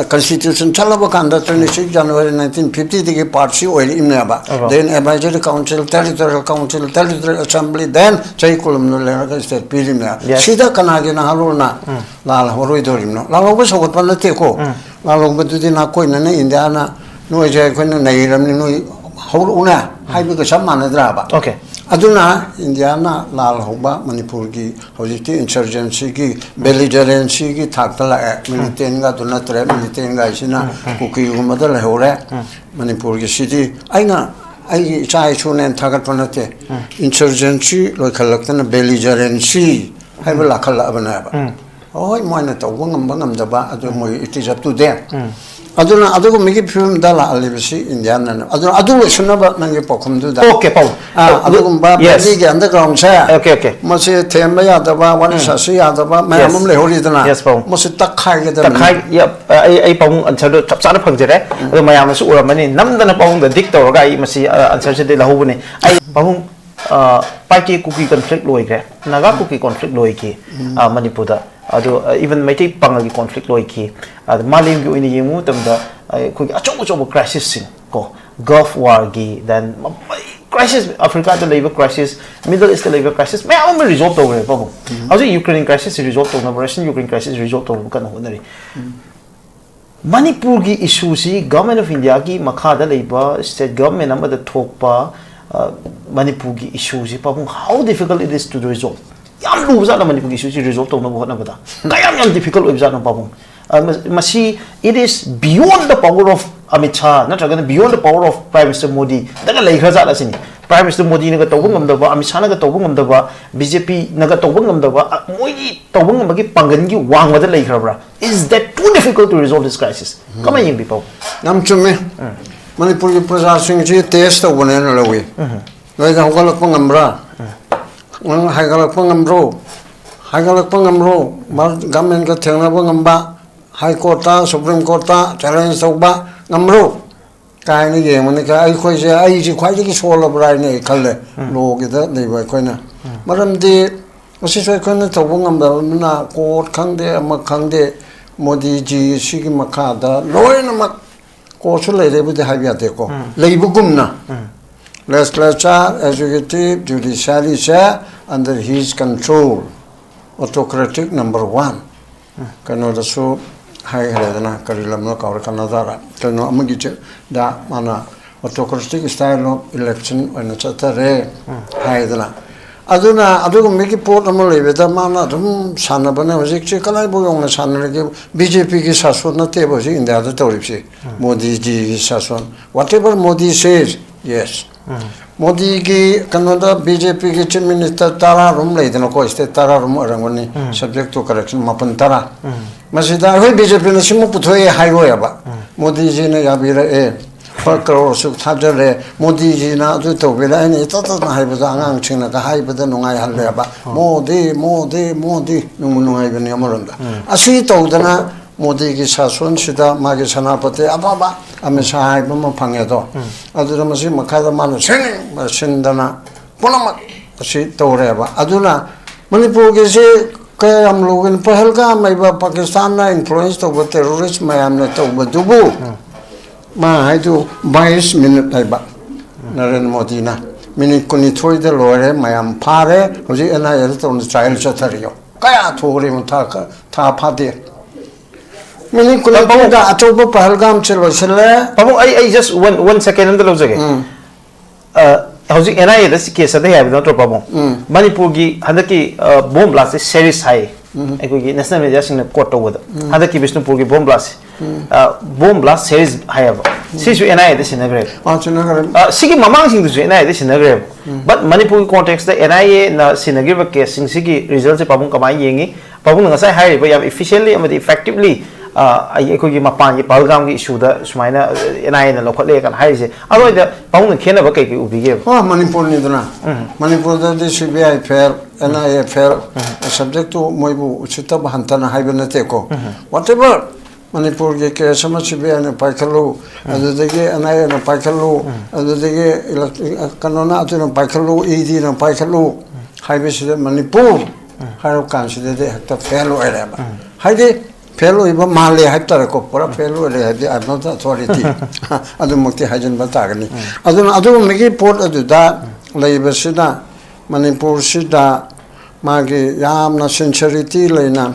Constitution ꯆꯠꯂꯕ ꯀꯥꯟꯗ twenty six January nineteen fiftyꯗꯒꯤ part C ꯑꯣꯏꯔꯛꯏꯕꯅꯦꯕ꯫ ꯑꯣ꯫ Then advisory council, territorial council, territorial assembly, then ꯆꯍꯤ ꯀꯨꯟ ꯂꯩꯔꯒ state ꯄꯤꯔꯤꯕꯅꯦꯕ꯫ Yes. ꯁꯤꯗ ꯀꯅꯥꯒꯤꯅ ꯍꯥꯔꯨꯅ ꯂꯥꯜ ꯍꯧꯔꯣꯏꯗꯧꯔꯤꯕꯅꯣ? ꯂꯥꯜ ꯍꯧꯕ ꯁꯧꯒꯠꯄ ꯅꯠꯇꯦꯀꯣ꯫ ꯂꯥꯜ ꯍꯧꯕꯗꯨꯗꯤ ꯅꯥꯀꯣꯏꯅꯅ ꯏꯟꯗꯤꯌꯥꯅ ꯅꯣꯏꯁꯦ ꯑꯩꯈꯣꯏꯅ ꯅꯩꯔꯕꯅꯤ, ꯅꯣꯏ ꯍꯧꯔꯛꯎꯅꯦ ꯍꯥꯏꯕꯒ ꯆꯞ ꯃꯥꯟꯅꯗ꯭ꯔꯕ? Okay. ꯑꯗꯨꯅ ꯏꯟꯗꯤꯌꯥꯅ ꯂꯥꯜ ꯍꯧꯕ ꯃꯅꯤꯄꯨꯔꯒꯤ ꯍꯧꯖꯤꯛꯇꯤ insurgencyꯒꯤ, belligerencyꯒꯤ ꯊꯥꯛꯇ ꯂꯥꯛꯑꯦ꯫ Militantꯒ ꯑꯗꯨ ꯅꯠꯇ꯭ꯔꯦ, militantꯒ ꯍꯥꯏꯁꯤꯅ ꯀꯨꯀꯤꯒꯨꯝꯕꯗ ꯂꯩꯍꯧꯔꯦ꯫ ꯃꯅꯤꯄꯨꯔꯒꯤ ꯁꯤꯗꯤ ꯑꯩꯅ ꯑꯩꯒꯤ ꯏꯆꯥ ꯏꯁꯨꯅꯦꯅ ꯊꯥꯒꯠꯄ ꯅꯠꯇꯦ꯫ Insurgency ꯂꯣꯏꯈꯠꯂꯛꯇꯅ belligerency ꯍꯥꯏꯕ ꯂꯥꯛꯈꯠꯂꯛꯑꯕꯅꯦꯕ꯫ ꯍꯣꯏ, ꯃꯣꯏꯅ ꯇꯧꯕ ꯉꯝꯕ ꯉꯝꯗꯕ ꯑꯗꯨ ꯃꯣꯏ it is up to them꯫ ꯑꯗꯨꯅ ꯑꯗꯨꯒꯨꯝꯕꯒꯤ ꯐꯤꯕꯝꯗ ꯂꯥꯛꯍꯜꯂꯤꯕꯁꯤ ꯏꯟꯗꯤꯌꯥꯅ꯫ ꯑꯗꯨꯅ ꯑꯗꯨ ꯂꯣꯏꯁꯤꯟꯅꯕ ꯅꯪꯒꯤ ꯄꯥꯎꯈꯨꯝꯗꯨꯗ, Okay, ꯄꯥꯎ-, ꯑꯥ, ꯑꯗꯨ, ꯑꯗꯨꯒꯨꯝꯕ yes. Valleyꯒꯤ undergroundꯁꯦ, Okay, okay. ꯃꯁꯤ ꯊꯦꯝꯕ ꯌꯥꯗꯕ, ꯋꯥꯔꯤ ꯁꯥꯁꯤ ꯌꯥꯗꯕ ꯃꯌꯥꯝ Yes. ꯑꯃ ꯂꯩꯍꯧꯔꯤꯗꯅ, Yes, ꯄꯥꯎ-, ꯃꯁꯤ ꯇꯛꯈꯥꯏꯒꯗꯕꯅꯤ꯫ ꯇꯛꯈꯥꯏ, ꯌꯥ-, ꯑꯩ, ꯑꯩ ꯄꯥꯎꯈꯨꯝ answerꯗꯣ ꯆꯞ ꯆꯥꯅ ꯐꯪꯖꯔꯦ꯫ ꯑꯗꯣ ꯃꯌꯥꯝꯅꯁꯨ ꯎꯔꯝꯃꯅꯤ, ꯅꯝꯗꯅ ꯄꯥꯎꯈꯨꯝꯗ dig ꯇꯧꯔꯒ ꯑꯩ ꯃꯁꯤ, ꯑ, answerꯁꯤꯗꯤ ꯂꯧꯍꯧꯕꯅꯤ꯫ ꯑꯩ ꯄꯥꯎꯈꯨꯝ, ꯑ, ꯄꯥꯏꯀꯦ ꯀꯨꯀꯤ conflict ꯂꯣꯏꯈ꯭ꯔꯦ, ꯅꯥꯒꯥ ꯀꯨꯀꯤ conflict ꯂꯣꯏꯈꯤ, ꯑ, ꯃꯅꯤꯄꯨꯔꯗ꯫ ꯑꯗꯣ ꯏꯚꯟ ꯃꯩꯇꯩ ꯄꯥꯉꯜꯒꯤ ꯀꯣꯟꯐ꯭ꯂꯤꯛ ꯂꯣꯏꯈꯤ꯫ ꯑꯗ ꯃꯥꯂꯦꯝꯒꯤ ꯑꯣꯏꯅ ꯌꯦꯡꯕ ꯃꯇꯝꯗ ꯑꯩꯈꯣꯏꯒꯤ ꯑꯆꯧ ꯑꯆꯧꯕ ꯀ꯭ꯔꯥꯏꯁꯤꯁꯁꯤꯡ ꯀꯣ, ꯒꯜꯐ ꯋꯥꯔꯒꯤ, ꯗꯦꯟ ꯀ꯭ꯔꯥꯏꯁꯤꯁ, ꯑꯐ꯭ꯔꯤꯀꯥꯗ ꯂꯩꯕ ꯀ꯭ꯔꯥꯏꯁꯤꯁ, ꯃꯤꯗꯜ ꯏꯁꯇ ꯂꯩꯕ ꯀ꯭ꯔꯥꯏꯁꯤꯁ ꯃꯌꯥꯝ ꯑꯃ ꯔꯤꯖꯣꯜꯕ ꯇꯧꯈ꯭ꯔꯦ ꯄꯥꯕꯨꯡ꯫ ꯍꯧꯖꯤꯛ ꯌꯨꯀ꯭ꯔꯦꯟ ꯀ꯭ꯔꯥꯏꯁꯤꯁꯁꯤ ꯔꯤꯖꯣꯜꯕ ꯇꯧꯅꯕ, ꯔꯁꯤꯌꯟ ꯌꯨꯀ꯭ꯔꯦꯟ ꯀ꯭ꯔꯥꯏꯁꯤꯁ ꯔꯤꯖꯣꯜꯕ ꯇꯧꯅꯕ ꯀꯟꯅ ꯍꯣꯠꯅꯔꯤ꯫ ꯃꯅꯤꯄꯨꯔꯒꯤ ꯏꯁꯨꯁꯤ ꯒꯚꯔꯟꯃꯦꯟ ꯑꯣꯐ ꯏꯟꯗꯤꯌꯥꯒꯤ ꯃꯈꯥꯗ ꯂꯩꯕ ꯁ꯭ꯇꯦꯠ ꯒꯚꯔꯟꯃꯦꯟ ꯑꯃꯗ ꯊꯣꯛꯄ, ꯑ, ꯃꯅꯤꯄꯨꯔꯒꯤ ꯏꯁꯨꯁꯤ ꯄꯥꯕꯨꯡ, how difficult it is to resolve꯫ ꯌꯥꯝ ꯂꯨꯕ ꯖꯥꯠꯂ ꯃꯅꯤꯄꯨꯔꯒꯤ ꯏꯁꯨꯁꯤ ꯔꯤꯖꯣꯜꯕ ꯇꯧꯅꯕ ꯍꯣꯠꯅꯕꯗ? ꯀꯌꯥꯝ ꯌꯥꯝ ꯗꯤꯐꯤꯀꯜꯠ ꯑꯣꯏꯕ ꯖꯥꯠꯅꯣ ꯄꯥꯕꯨꯡ? ꯑ, ꯃ-, ꯃꯁꯤ, it is beyond the power of Amit Shah ꯅꯠꯇ꯭ꯔꯒꯅ beyond the power of Prime Minister Modi ꯗꯒ ꯂꯩꯈ꯭ꯔ ꯖꯥꯠꯂ ꯁꯤꯅꯤ꯫ ꯄ꯭ꯔꯥꯏꯝ ꯃꯤꯅꯤꯁꯇꯔ ꯃꯣꯗꯤꯅꯒ ꯇꯧꯕ ꯉꯝꯗꯕ, ꯑꯃꯤꯠ ꯁꯥꯍꯅꯒ ꯇꯧꯕ ꯉꯝꯗꯕ, ꯕꯤ ꯖꯦ ꯄꯤꯅꯒ ꯇꯧꯕ ꯉꯝꯗꯕ, ꯑ, ꯃꯣꯏꯒꯤ ꯇꯧꯕ ꯉꯝꯕꯒꯤ ꯄꯥꯡꯒꯜꯒꯤ ꯋꯥꯡꯃꯗ ꯂꯩꯈ꯭ꯔꯕ꯭ꯔꯥ? Is that too difficult to resolve this crisis? ꯀꯃꯥꯏꯅ ꯌꯦꯡꯕꯤ ꯄꯥꯕꯨꯡ? ꯌꯥꯝ ꯆꯨꯝꯃꯦ꯫ ꯃꯅꯤꯄꯨꯔꯒꯤ ꯄ꯭ꯔꯖꯥꯁꯤꯡꯁꯤ ꯇꯦꯁ ꯇꯧꯕꯅꯦꯅ ꯂꯧꯏ꯫ ꯅꯣꯏꯗ ꯍꯧꯒꯠꯂꯛꯄ ꯉꯝꯕ꯭ꯔꯥ? ꯅꯪ ꯍꯥꯏꯒꯠꯂꯛꯄ ꯉꯝꯕ꯭ꯔꯣ? ꯍꯥꯏꯒꯠꯂꯛꯄ ꯉꯝꯕ꯭ꯔꯣ? ꯃꯥ ꯒꯃꯦꯟꯒ ꯊꯦꯡꯅꯕ ꯉꯝꯕ, ꯍꯥꯏ ꯀꯣꯔꯠꯇ, ꯁꯨꯄ꯭ꯔꯤꯝ ꯀꯣꯔꯠꯇ ꯆꯦꯂꯦꯟꯖ ꯇꯧꯕ ꯉꯝꯕ꯭ꯔꯣ? ꯀꯥꯏꯅ ꯌꯦꯡꯕꯅꯤ꯫ ꯀ-, ꯑꯩꯈꯣꯏꯁꯦ, ꯑꯩꯁꯦ ꯈ꯭ꯋꯥꯏꯗꯒꯤ ꯁꯣꯜꯂꯕ꯭ꯔꯥ ꯍꯥꯏꯅ ꯑꯩ ꯈꯜꯂꯦ꯫ ꯂꯣꯒꯤꯗ ꯂꯩꯕ ꯑꯩꯈꯣꯏꯅ꯫ ꯃꯔꯝꯗꯤ ꯃꯁꯤꯁꯨ ꯑꯩꯈꯣꯏꯅ ꯇꯧꯕ ꯉꯝꯗꯕꯅꯤꯅ, ꯀꯣꯔꯠ ꯈꯪꯗꯦ, ꯑꯃ ꯈꯪꯗꯦ, ꯃꯣꯗꯤꯖꯤ ꯁꯤꯒꯤ ꯃꯈꯥꯗ ꯂꯣꯏꯅꯃꯛ ꯀꯣꯔꯠꯁꯨ ꯂꯩꯔꯦꯕꯨꯗꯤ ꯍꯥꯏꯕ ꯌꯥꯗꯦꯀꯣ꯫ ꯂꯩꯕꯒꯨꯝꯅ꯫ Legislature, executive, judiciary ꯁꯦ under his control, autocratic number one꯫ ꯀꯩꯅꯣꯗꯁꯨ ꯍꯥꯏꯈ꯭ꯔꯦꯗꯅ, ꯀꯔꯤ ꯂꯝꯅꯣ ꯀꯥꯎꯔꯦ, ꯀꯅꯥꯗꯥꯔ ꯀꯩꯅꯣ ꯑꯃꯒꯤ ꯆꯦ-, ꯗ ꯃꯥꯅ autocratic style of election ꯑꯣꯏꯅ ꯆꯠꯊꯔꯦ ꯍꯥꯏꯗꯅ꯫ ꯑꯗꯨꯅ ꯑꯗꯨꯒꯨꯝꯕꯒꯤ ꯄꯣꯠ ꯑꯃ ꯂꯩꯕꯗ ꯃꯥꯅ ꯑꯗꯨꯝ ꯁꯥꯟꯅꯕꯅꯦ꯫ ꯍꯧꯖꯤꯛꯁꯦ ꯀꯗꯥꯏꯐꯥꯎ ꯌꯧꯅ ꯁꯥꯟꯅꯔꯒꯦ? ꯕꯤ ꯖꯦ ꯄꯤꯒꯤ ꯁꯥꯁꯣꯟ ꯅꯠꯇꯦꯕ ꯍꯧꯖꯤꯛ ꯏꯟꯗꯤꯌꯥꯗ ꯇꯧꯔꯤꯕꯁꯤ꯫ ꯃꯣꯗꯤꯖꯤꯒꯤ ꯁꯥꯁꯣꯟ, whatever Modi says, yes꯫ ꯃꯣꯗꯤꯒꯤ ꯀꯩꯅꯣꯗ ꯕꯤ ꯖꯦ ꯄꯤꯒꯤ ꯆꯤꯐ ꯃꯤꯅꯤꯁꯇꯔ ꯇꯔꯥꯔꯣꯝ ꯂꯩꯗꯅꯀꯣ, ꯁ꯭ꯇꯦꯠ ꯇꯔꯥꯔꯣꯝ ꯑꯣꯏꯔꯝꯒꯅꯤ, subject to correction, ꯃꯥꯄꯟ ꯇꯔꯥ꯫ ꯃꯁꯤꯗ ꯑꯩꯈꯣꯏ ꯕꯤ ꯖꯦ ꯄꯤꯅ ꯁꯤꯃ ꯄꯨꯊꯣꯛꯑꯦ ꯍꯥꯏꯔꯣꯏꯕ꯫ ꯃꯣꯗꯤꯖꯤꯅ ꯌꯥꯕꯤꯔꯛꯑꯦ, ꯍꯣꯏ, ꯀꯔꯣꯔ ꯑꯁꯨꯛ ꯊꯥꯗꯔꯦ, ꯃꯣꯗꯤꯖꯤꯅ ꯑꯗꯨ ꯇꯧꯕꯤꯔꯦ, ꯑꯩꯅ ꯏꯇꯠ ꯇꯠꯅ ꯍꯥꯏꯕꯗ ꯑꯉꯥꯡꯁꯤꯡꯅꯒ ꯍꯥꯏꯕꯗ ꯅꯨꯡꯉꯥꯏꯍꯜꯂꯦꯕ꯫ ꯃꯣꯗꯤ, ꯃꯣꯗꯤ, ꯃꯣꯗꯤ, ꯅꯨꯡꯕꯨ ꯅꯨꯡꯉꯥꯏꯕꯅꯤ ꯑꯃꯔꯣꯝꯗ꯫ ꯑꯁꯤ ꯇꯧꯗꯅ ꯃꯣꯗꯤꯒꯤ ꯁꯥꯁꯣꯟꯁꯤꯗ ꯃꯥꯒꯤ ꯁꯦꯅꯥꯄꯇꯤ ꯑꯐꯕ ꯑꯃꯤꯠ ꯁꯥꯍ ꯍꯥꯏꯕ ꯑꯃ ꯐꯪꯉꯦ ꯑꯗꯣ꯫ ꯑꯗꯨꯗ ꯃꯁꯤ ꯃꯈꯥꯗ ꯃꯥꯅ ꯁꯤꯟꯕ ꯁꯤꯟꯗꯅ ꯄꯨꯝꯅꯃꯛ ꯑꯁꯤ ꯇꯧꯔꯦꯕ꯫ ꯑꯗꯨꯅ ꯃꯅꯤꯄꯨꯔꯒꯤꯁꯤ ꯀꯌꯥꯝ ꯂꯨꯒꯅꯤ? ꯄꯍꯜꯒꯥꯝ ꯍꯥꯏꯕ ꯄꯥꯀꯤꯁꯇꯥꯟꯅ ꯏꯟꯐ꯭ꯂꯨꯌꯦꯟꯁ ꯇꯧꯕ ꯇꯦꯔꯣꯔꯤꯁ ꯃꯌꯥꯝꯅ ꯇꯧꯕꯗꯨꯕꯨ ꯃꯥ ꯍꯥꯏꯗꯨ ꯕꯥꯏꯁ ꯃꯤꯅꯤꯠ ꯍꯥꯏꯕ ꯅꯔꯦꯟꯗ꯭ꯔ ꯃꯣꯗꯤꯅ꯫ ꯃꯤꯅꯤꯠ ꯀꯨꯟꯅꯤꯊꯣꯏꯗ ꯂꯣꯏꯔꯦ, ꯃꯌꯥꯝ ꯐꯥꯔꯦ꯫ ꯍꯧꯖꯤꯛ ꯑꯦꯟ ꯑꯥꯏ ꯑꯦꯗ ꯇꯧꯅ ꯇ꯭ꯔꯥꯏꯌꯦꯜ ꯆꯠꯊꯔꯤꯌꯣ꯫ ꯀꯌꯥ ꯊꯨꯔꯦ? ꯊꯥ ꯊꯥ ꯐꯥꯗꯦ꯫ ꯃꯤꯅꯤꯠ ꯀꯨꯟꯅꯤꯊꯣꯏꯗ ꯑꯆꯧꯕ ꯄꯍꯜꯒꯥꯝꯁꯦ ꯂꯣꯏꯁꯤꯜꯂꯦ꯫ ꯄꯥꯕꯨꯡ, ꯑꯩ ꯑꯩ ꯖꯁ ꯋꯥꯟ ꯋꯥꯟ ꯁꯦꯀꯦꯟ ꯑꯝꯇ ꯂꯧꯖꯒꯦ꯫ ꯎꯝ꯫ ꯑ, ꯍꯧꯖꯤꯛ ꯑꯦꯟ ꯑꯥꯏ ꯑꯦꯗ ꯀꯦꯁ ꯆꯠꯊꯩ ꯍꯥꯏꯕ ꯅꯠꯇ꯭ꯔꯣ, ꯄꯥꯕꯨꯡ? ꯎꯝ꯫ ꯃꯅꯤꯄꯨꯔꯒꯤ ꯍꯟꯗꯛꯀꯤ, ꯑ, ꯕꯣꯝ ꯕ꯭ꯂꯥꯁꯁꯦ ꯁꯦꯔꯤꯁ ꯍꯥꯏ꯫ ꯑꯩꯈꯣꯏꯒꯤ ꯅꯦꯁꯅꯦꯜ ꯃꯦꯗꯤꯌꯥꯁꯤꯡꯅ ꯀꯣꯠ ꯇꯧꯕꯗ ꯍꯟꯗꯛꯀꯤ ꯕꯤꯁꯅꯨꯄꯨꯔꯒꯤ ꯕꯣꯝ ꯕ꯭ꯂꯥꯁꯁꯦ, ꯑ, ꯕꯣꯝ ꯕ꯭ꯂꯥꯁ ꯁꯦꯔꯤꯁ ꯍꯥꯏꯌꯦꯕ꯫ ꯁꯤꯁꯨ ꯑꯦꯟ ꯑꯥꯏ ꯑꯦꯗ ꯁꯤꯟꯅꯈ꯭ꯔꯦꯕ꯫ ꯑꯥ, ꯁꯤꯟꯅꯈ꯭ꯔꯦ꯫ ꯑ, ꯁꯤꯒꯤ ꯃꯃꯥꯡꯁꯤꯡꯗꯨꯁꯨ ꯑꯦꯟ ꯑꯥꯏ ꯑꯦꯗ ꯁꯤꯟꯅꯈ꯭ꯔꯦꯕ꯫ ꯕꯠ ꯃꯅꯤꯄꯨꯔꯒꯤ ꯀꯣꯟꯇꯦꯛꯁꯇ ꯑꯦꯟ ꯑꯥꯏ ꯑꯦꯅ ꯁꯤꯟꯅꯈ꯭ꯔꯤꯕ ꯀꯦꯁꯁꯤꯡꯁꯤꯒꯤ ꯔꯤꯖꯜꯁꯦ ꯄꯥꯕꯨꯡ ꯀꯃꯥꯏꯅ ꯌꯦꯡꯉꯤ? ꯄꯥꯕꯨꯡꯅ ꯉꯁꯥꯏ ꯍꯥꯏꯔꯤꯕ ꯌꯥꯝ ꯏꯐꯤꯁꯤꯌꯦꯟꯂꯤ ꯑꯃꯗꯤ ꯏꯐꯦꯛꯇꯤꯕꯂꯤ, ꯑ, ꯑꯩ-, ꯑꯩꯈꯣꯏꯒꯤ ꯃꯄꯥꯟꯒꯤ ꯄꯍꯜꯒꯥꯝꯒꯤ ꯏꯁꯨꯗ ꯁꯨꯃꯥꯏꯅ ꯑꯦꯟ ꯑꯥꯏ ꯑꯦꯅ ꯂꯧꯈꯠꯂꯦ ꯀꯥꯏꯅ ꯍꯥꯏꯔꯤꯁꯦ, ꯑꯗꯨꯋꯥꯏꯗ ꯄꯥꯕꯨꯡꯅ ꯈꯦꯠꯅꯕ ꯀꯩ ꯀꯩ ꯎꯕꯤꯒꯦꯕ? ꯑꯣ, ꯃꯅꯤꯄꯨꯔꯅꯤꯗꯅ꯫ ꯃꯅꯤꯄꯨꯔꯗꯗꯤ C B I fail, N I A fail, ꯁꯕꯖꯦꯛꯇꯨ ꯃꯣꯏꯕꯨ ꯎꯁꯤꯠꯇꯕ ꯍꯟꯊꯅ ꯍꯥꯏꯕ ꯅꯠꯇꯦꯀꯣ꯫ ꯋꯥꯠ ꯑꯦꯚꯔ, ꯃꯅꯤꯄꯨꯔꯒꯤ ꯀꯦꯁ ꯑꯃ ꯁꯤ ꯕꯤ ꯑꯥꯏꯅ ꯄꯥꯏꯈꯠꯂꯨ, ꯑꯗꯨꯗꯒꯤ ꯑꯦꯟ ꯑꯥꯏ ꯑꯦꯅ ꯄꯥꯏꯈꯠꯂꯨ, ꯑꯗꯨꯗꯒꯤ ꯏꯂꯦꯛ-, ꯀꯩꯅꯣꯅ ꯑꯗꯨꯅ ꯄꯥꯏꯈꯠꯂꯨ, ꯏ ꯗꯤꯅ ꯄꯥꯏꯈꯠꯂꯨ ꯍꯥꯏꯕꯁꯤꯗ ꯃꯅꯤꯄꯨꯔ ꯍꯥꯏꯔꯕ ꯀꯥꯟꯁꯤꯗꯗꯤ ꯍꯦꯛꯇ ꯐꯦꯜ ꯑꯣꯏꯔꯦꯕ꯫ ꯍꯥꯏꯗꯤ ꯐꯦꯜ ꯑꯣꯏꯕ ꯃꯥꯜꯂꯦ ꯍꯥꯏꯕ ꯇꯥꯔꯦꯀꯣ, ꯄꯨꯔꯥ ꯐꯦꯜ ꯑꯣꯏꯔꯦ ꯍꯥꯏꯕꯗꯤ I am not authority, ꯑꯗꯨꯃꯛꯇꯤ ꯍꯥꯏꯖꯤꯟꯕ ꯇꯥꯒꯅꯤ꯫ ꯑꯗꯨꯅ ꯑꯗꯨꯒꯨꯝꯕꯒꯤ ꯄꯣꯠ ꯑꯗꯨꯗ ꯂꯩꯕꯁꯤꯅ ꯃꯅꯤꯄꯨꯔꯁꯤꯗ ꯃꯥꯒꯤ ꯌꯥꯝꯅ ꯁꯤꯟꯁꯤꯌꯔꯤꯇꯤ ꯂꯩꯅ,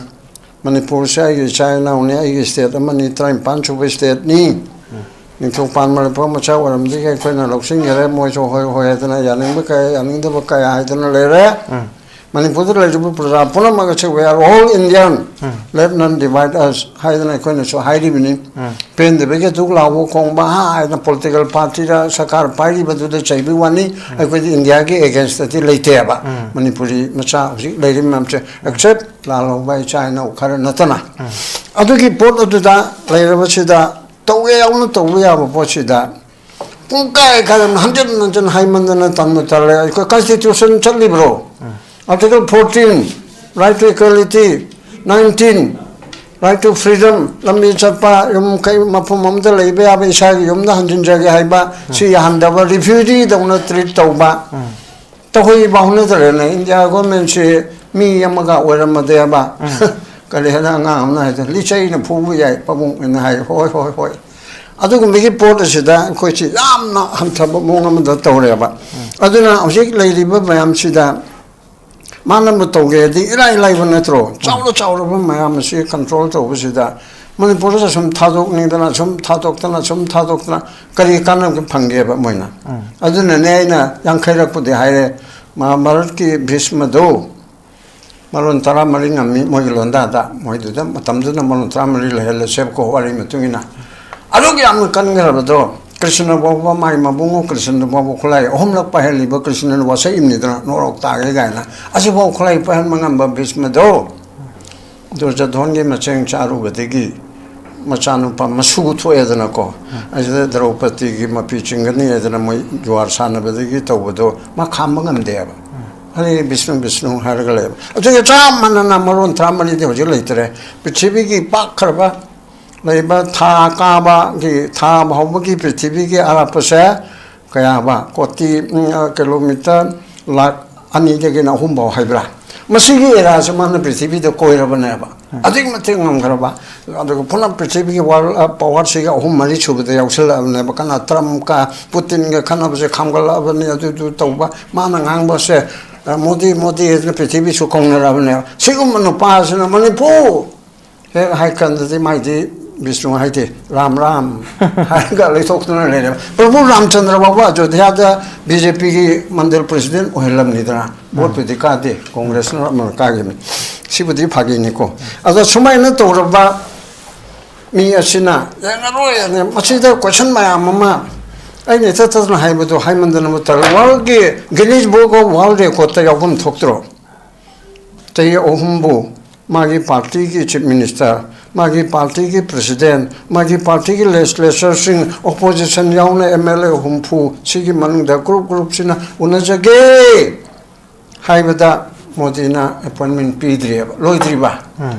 ꯃꯅꯤꯄꯨꯔꯁꯦ ꯑꯩꯒꯤ ꯏꯆꯥ ꯏꯅꯥꯎꯅꯤ, ꯑꯩꯒꯤ ꯁ꯭ꯇꯦꯠ ꯑꯃꯅꯤ, ꯇꯔꯥꯅꯤꯄꯥꯟ ꯁꯨꯕ ꯁ꯭ꯇꯦꯠꯅꯤ, ꯅꯤꯡꯊꯧ ꯄꯥꯟꯕ ꯂꯩꯄꯥꯛ ꯃꯆꯥ ꯑꯣꯏꯔꯝꯕꯗꯒꯤ ꯑꯩꯈꯣꯏꯅ ꯂꯧꯁꯤꯟꯈꯔꯦ, ꯃꯣꯏꯁꯨ ꯍꯣꯏ ꯍꯣꯏ ꯍꯥꯏꯗꯅ, ꯌꯥꯅꯤꯡꯕ ꯀꯌꯥ, ꯌꯥꯅꯤꯡꯗꯕ ꯀꯌꯥ ꯍꯥꯏꯗꯅ ꯂꯩꯔꯦ꯫ ꯃꯅꯤꯄꯨꯔꯗ ꯂꯩꯔꯤꯕ ꯄ꯭ꯔꯖꯥ ꯄꯨꯝꯅꯃꯛ ꯑꯁꯤ "We are all Indian, let none divide us" ꯍꯥꯏꯗꯅ ꯑꯩꯈꯣꯏꯅꯁꯨ ꯍꯥꯏꯔꯤꯕꯅꯤ꯫ ꯄꯦꯟꯗꯕꯒꯤ ꯗꯨꯛ ꯂꯥꯎꯕ ꯈꯣꯡꯕ ꯍꯥ ꯍꯥꯏꯗꯅ ꯄꯣꯂꯤꯇꯤꯀꯦꯜ ꯄꯥꯔꯇꯤꯗ ꯁꯔꯀꯥꯔ ꯄꯥꯏꯔꯤꯕꯗꯨꯗ ꯆꯩꯕꯒꯤ ꯋꯥꯅꯤ꯫ ꯑꯩꯈꯣꯏꯗꯤ ꯏꯟꯗꯤꯌꯥꯒꯤ ꯑꯦꯒꯦꯟꯁꯇꯗꯤ ꯂꯩꯇꯦꯕ꯫ ꯃꯅꯤꯄꯨꯔꯤ ꯃꯆꯥ ꯍꯧꯖꯤꯛ ꯂꯩꯔꯤꯕ ꯃꯌꯥꯝꯁꯦ, ꯑꯦꯛꯁꯦꯞ ꯂꯥꯜꯍꯧꯕ ꯏꯆꯥ ꯏꯅꯥꯎ ꯈꯔ ꯅꯠꯇꯅ꯫ ꯑꯗꯨꯒꯤ ꯄꯣꯠ ꯑꯗꯨꯗ ꯂꯩꯔꯕꯁꯤꯗ ꯇꯧꯒꯦ ꯌꯥꯎꯅ ꯇꯧꯕ ꯌꯥꯕ ꯄꯣꯠꯁꯤꯗ ꯄꯨꯡ ꯀꯥꯏ ꯀꯥꯏꯗꯅ ꯍꯟꯖꯤꯟ ꯍꯟꯖꯤꯟ ꯍꯥꯏꯃꯟꯗꯅ ꯇꯟꯕꯨ ꯇꯜꯂꯦ꯫ ꯑꯩꯈꯣꯏ ꯀꯟꯁꯇꯤꯇ꯭ꯌꯨꯁꯟ ꯆꯠꯂꯤꯕ꯭ꯔꯣ? Article fourteen, right to equality, nineteen, right to freedom, ꯂꯝꯕꯤ ꯆꯠꯄ, ꯌꯨꯝ ꯀꯩ ꯃꯐꯝ ꯑꯃꯗ ꯂꯩꯕ ꯌꯥꯕ, ꯏꯁꯥꯒꯤ ꯌꯨꯝꯗ ꯍꯟꯖꯤꯟꯖꯒꯦ ꯍꯥꯏꯕ, ꯁꯤ ꯌꯥꯍꯟꯗꯕ, ꯔꯤꯐ꯭ꯌꯨꯖꯤꯗꯧꯅ ꯇ꯭ꯔꯤꯠ ꯇꯧꯕ, ꯇꯧꯍꯩꯕ ꯍꯧꯅꯗ꯭ꯔꯦꯅꯦ꯫ ꯏꯟꯗꯤꯌꯥ ꯒꯣꯔꯃꯦꯟꯁꯤ ꯃꯤ ꯑꯃꯒ ꯑꯣꯏꯔꯝꯃꯗꯦꯕ꯫ ꯀꯔꯤ ꯍꯥꯏꯅ ꯑꯉꯥꯡ ꯑꯃꯅ ꯍꯥꯏꯗꯣ, "ꯂꯤꯆꯩꯅ ꯐꯨꯕ ꯌꯥꯏ ꯄꯥꯕꯨꯡ" ꯍꯥꯏꯅ ꯍꯥꯏ꯫ ꯍꯣꯏ, ꯍꯣꯏ, ꯍꯣꯏ꯫ ꯑꯗꯨꯒꯨꯝꯕꯒꯤ ꯄꯣꯠ ꯑꯁꯤꯗ ꯑꯩꯈꯣꯏꯁꯤ ꯌꯥꯝꯅ ꯍꯟꯊꯕ ꯃꯑꯣꯡ ꯑꯃꯗ ꯇꯧꯔꯦꯕ꯫ ꯑꯗꯨꯅ ꯍꯧꯖꯤꯛ ꯂꯩꯔꯤꯕ ꯃꯌꯥꯝꯁꯤꯗ ꯃꯥꯅꯕꯨ ꯇꯧꯒꯦꯗꯤ ꯏꯔꯥꯏ ꯂꯥꯏꯕ ꯅꯠꯇ꯭ꯔꯣ? ꯆꯥꯎꯔ ꯆꯥꯎꯔꯕ ꯃꯌꯥꯝ ꯑꯁꯤ ꯀꯟꯇ꯭ꯔꯣꯜ ꯇꯧꯕꯁꯤꯗ ꯃꯅꯤꯄꯨꯔꯗ ꯁꯨꯝ ꯊꯥꯗꯣꯛꯅꯤꯡꯗꯅ, ꯁꯨꯝ ꯊꯥꯗꯣꯛꯇꯅ, ꯁꯨꯝ ꯊꯥꯗꯣꯛꯇꯅ ꯀꯔꯤ ꯀꯥꯟꯅꯕ ꯐꯪꯒꯦꯕ ꯃꯣꯏꯅ? ꯑꯗꯨꯅꯅꯦ ꯑꯩꯅ ꯌꯥꯡꯈꯩꯔꯛꯄꯨꯗꯤ ꯍꯥꯏꯔꯦ, ꯃꯍꯥꯚꯥꯔꯠꯀꯤ ꯚꯤꯁꯃꯗꯣ ꯃꯔꯣꯟ ꯇꯔꯥꯃꯔꯤ ꯉꯝꯃꯤ ꯃꯣꯏꯒꯤ ꯂꯣꯟꯗꯥꯗ, ꯃꯣꯏꯗꯨꯗ ꯃꯇꯝꯗꯨꯗ ꯃꯔꯣꯟ ꯇꯔꯥꯃꯔꯤ ꯂꯩꯍꯜꯂꯁꯦꯕꯀꯣ, ꯋꯥꯔꯤ ꯃꯇꯨꯡ ꯏꯟꯅ꯫ ꯑꯗꯨꯛ ꯌꯥꯝꯅ ꯀꯟꯈ꯭ꯔꯕꯗꯣ, ꯀ꯭ꯔꯤꯁꯅ ꯐꯥꯎꯕ, ꯃꯥꯏ ꯃꯕꯨꯡꯉꯣ ꯀ꯭ꯔꯤꯁꯅ ꯐꯥꯎꯕ ꯈꯨꯠꯂꯥꯏ ꯑꯍꯨꯝꯂꯛ ꯄꯥꯏꯍꯜꯂꯤꯕ, ꯀ꯭ꯔꯤꯁꯅꯅ ꯋꯥꯁꯛꯏꯕꯅꯤꯗꯅ, ꯅꯣꯔꯣꯛ ꯇꯥꯒꯦ ꯀꯥꯏꯅ꯫ ꯑꯁꯤꯐꯥꯎ ꯈꯨꯠꯂꯥꯏ ꯄꯥꯏꯍꯟꯕ ꯉꯝꯕ ꯚꯤꯁꯃꯗꯣ, ꯗꯨꯔꯖꯣꯙꯣꯟꯒꯤ ꯃꯆꯦꯡ ꯆꯥꯔꯨꯕꯗꯒꯤ ꯃꯆꯥꯅꯨꯄꯥ ꯃꯁꯨ ꯊꯣꯛꯑꯦꯗꯅꯀꯣ, ꯑꯁꯤꯗ ꯗ꯭ꯔꯧꯄꯗꯤꯒꯤ ꯃꯄꯤ ꯆꯤꯡꯒꯅꯤ ꯍꯥꯏꯗꯅ ꯃꯣꯏ ꯖꯨꯋꯥꯔ ꯁꯥꯟꯅꯕꯗꯒꯤ ꯇꯧꯕꯗꯣ ꯃꯥ ꯈꯥꯝꯕ ꯉꯝꯗꯦꯕ꯫ ꯑꯗꯒꯤ ꯕꯤꯁꯅꯨ, ꯕꯤꯁꯅꯨ ꯍꯥꯏꯔꯒ ꯂꯩꯕ꯫ ꯑꯗꯨꯒ ꯆꯞ ꯃꯥꯟꯅꯅ ꯃꯔꯣꯟ ꯇꯔꯥꯃꯔꯤꯗꯤ ꯍꯧꯖꯤꯛ ꯂꯩꯇ꯭ꯔꯦ꯫ ꯄ꯭ꯔꯤꯊꯤꯕꯤꯒꯤ ꯄꯥꯛꯈ꯭ꯔꯕ ꯂꯩꯕ ꯊꯥ ꯀꯥꯕꯒꯤ, ꯊꯥ ꯍꯧꯕꯒꯤ ꯄ꯭ꯔꯤꯊꯤꯕꯤꯒꯤ ꯑꯔꯥꯞꯄꯁꯦ ꯀꯌꯥꯕ? ꯀꯣꯇꯤ, ꯎꯝ, ꯑ, ꯀꯤꯂꯣꯃꯤꯇꯔ ꯂꯥꯛ ꯑꯅꯤꯗꯒꯤꯅ ꯑꯍꯨꯝ ꯐꯥꯎ ꯍꯥꯏꯕ꯭ꯔꯥ? ꯃꯁꯤꯒꯤ ꯑꯦꯔꯤꯌꯥꯁꯦ ꯃꯥꯅ ꯄ꯭ꯔꯤꯊꯤꯕꯤꯗ ꯀꯣꯏꯔꯕꯅꯦꯕ꯫ ꯑꯗꯨꯛꯀꯤ ꯃꯇꯤꯛ ꯉꯝꯈ꯭ꯔꯕ꯫ ꯑꯗꯨꯒ ꯄꯨꯂꯞ ꯄ꯭ꯔꯤꯊꯤꯕꯤꯒꯤ ꯋꯥꯔꯜ, ꯑ, ꯄꯋꯥꯔꯁꯤꯒ ꯑꯍꯨꯝ ꯃꯔꯤ ꯁꯨꯕꯗ ꯌꯥꯎꯁꯜꯂꯛꯑꯕꯅꯦꯕ꯫ ꯀꯅꯥ ꯇ꯭ꯔꯝꯞꯀ ꯄꯨꯇꯤꯟꯒ ꯈꯠꯅꯕꯁꯦ ꯈꯥꯝꯒꯠꯂꯛꯑꯕꯅꯤ, ꯑꯗꯨꯗꯨ ꯇꯧꯕ꯫ ꯃꯥꯅ ꯉꯥꯡꯕꯁꯦ, ꯑ, ꯃꯣꯗꯤ, ꯃꯣꯗꯤ ꯍꯥꯏꯗꯅ ꯄ꯭ꯔꯤꯊꯤꯕꯤ ꯁꯨ ꯀꯧꯅꯔꯕꯅꯦꯕ꯫ ꯁꯤꯒꯨꯝꯕ ꯅꯨꯄꯥꯁꯤꯅ ꯃꯅꯤꯄꯨꯔ ꯍꯦꯛ ꯍꯥꯏ ꯀꯥꯟꯗꯗꯤ ꯃꯥꯏꯗꯤ ꯕꯤꯁꯅꯨ ꯍꯥꯏꯗꯦ, ꯔꯥꯝ ꯔꯥꯝ ꯍꯥꯏꯔꯒ ꯂꯩꯊꯣꯛꯇꯨꯅ ꯂꯩꯔꯦꯕ꯫ ꯄ꯭ꯔꯚꯨ ꯔꯥꯝꯆꯟꯗ꯭ꯔ ꯐꯥꯎꯕ ꯑꯌꯣꯙ꯭ꯌꯥꯗ ꯕꯤ ꯖꯦ ꯄꯤꯒꯤ ꯃꯟꯗꯜ ꯄ꯭ꯔꯁꯤꯗꯦꯟ ꯑꯣꯏꯍꯜꯂꯝꯅꯤꯗꯅ, ꯚꯣꯠꯄꯨꯗꯤ ꯀꯥꯗꯦ, ꯀꯣꯡꯒ꯭ꯔꯦꯁꯅ ꯑꯃꯅ ꯀꯥꯈꯤꯕꯅꯤ꯫ ꯁꯤꯕꯨꯗꯤ ꯐꯥꯒꯤꯅꯤꯀꯣ꯫ ꯑꯗꯣ ꯁꯨꯃꯥꯏꯅ ꯇꯧꯔꯕ ꯃꯤ ꯑꯁꯤꯅ ꯌꯦꯡꯉꯔꯣꯏ, ꯃꯁꯤꯗ ꯀꯣꯏꯁꯟ ꯃꯌꯥꯝ ꯑꯃ ꯑꯩꯅ ꯏꯊꯠ ꯊꯠꯇꯅ ꯍꯥꯏꯕꯗꯣ ꯍꯥꯏꯃꯟꯗꯅ ꯃꯇꯝ, ꯋꯥꯔꯜꯒꯤ ꯒꯤꯅꯤꯁ ꯕꯨꯛ ꯑꯣꯐ ꯋꯥꯔꯜ ꯔꯦꯀꯣꯔꯠꯇ ꯌꯥꯎꯐꯝ ꯊꯣꯛꯇ꯭ꯔꯣ? ꯆꯍꯤ ꯑꯍꯨꯝꯕꯨ ꯃꯥꯒꯤ ꯄꯥꯔꯇꯤꯒꯤ ꯆꯤꯐ ꯃꯤꯅꯤꯁꯇꯔ, ꯃꯥꯒꯤ ꯄꯥꯔꯇꯤꯒꯤ ꯄ꯭ꯔꯁꯤꯗꯦꯟ, ꯃꯥꯒꯤ ꯄꯥꯔꯇꯤꯒꯤ ꯂꯦꯖꯤꯁꯂꯦꯆꯔꯁꯤꯡ, ꯑꯣꯄꯣꯖꯤꯁꯟ ꯌꯥꯎꯅ ꯑꯦꯝ ꯑꯦꯜ ꯑꯦ ꯍꯨꯝꯐꯨ, ꯁꯤꯒꯤ ꯃꯅꯨꯡꯗ ꯒ꯭ꯔꯨꯞ ꯒ꯭ꯔꯨꯞꯁꯤꯅ ꯎꯅꯖꯒꯦ ꯍꯥꯏꯕꯗ ꯃꯣꯗꯤꯅ ꯑꯦꯄꯣꯏꯟꯃꯦꯟ ꯄꯤꯗ꯭ꯔꯤꯑꯕ, ꯂꯣꯏꯗ꯭ꯔꯤꯕ꯫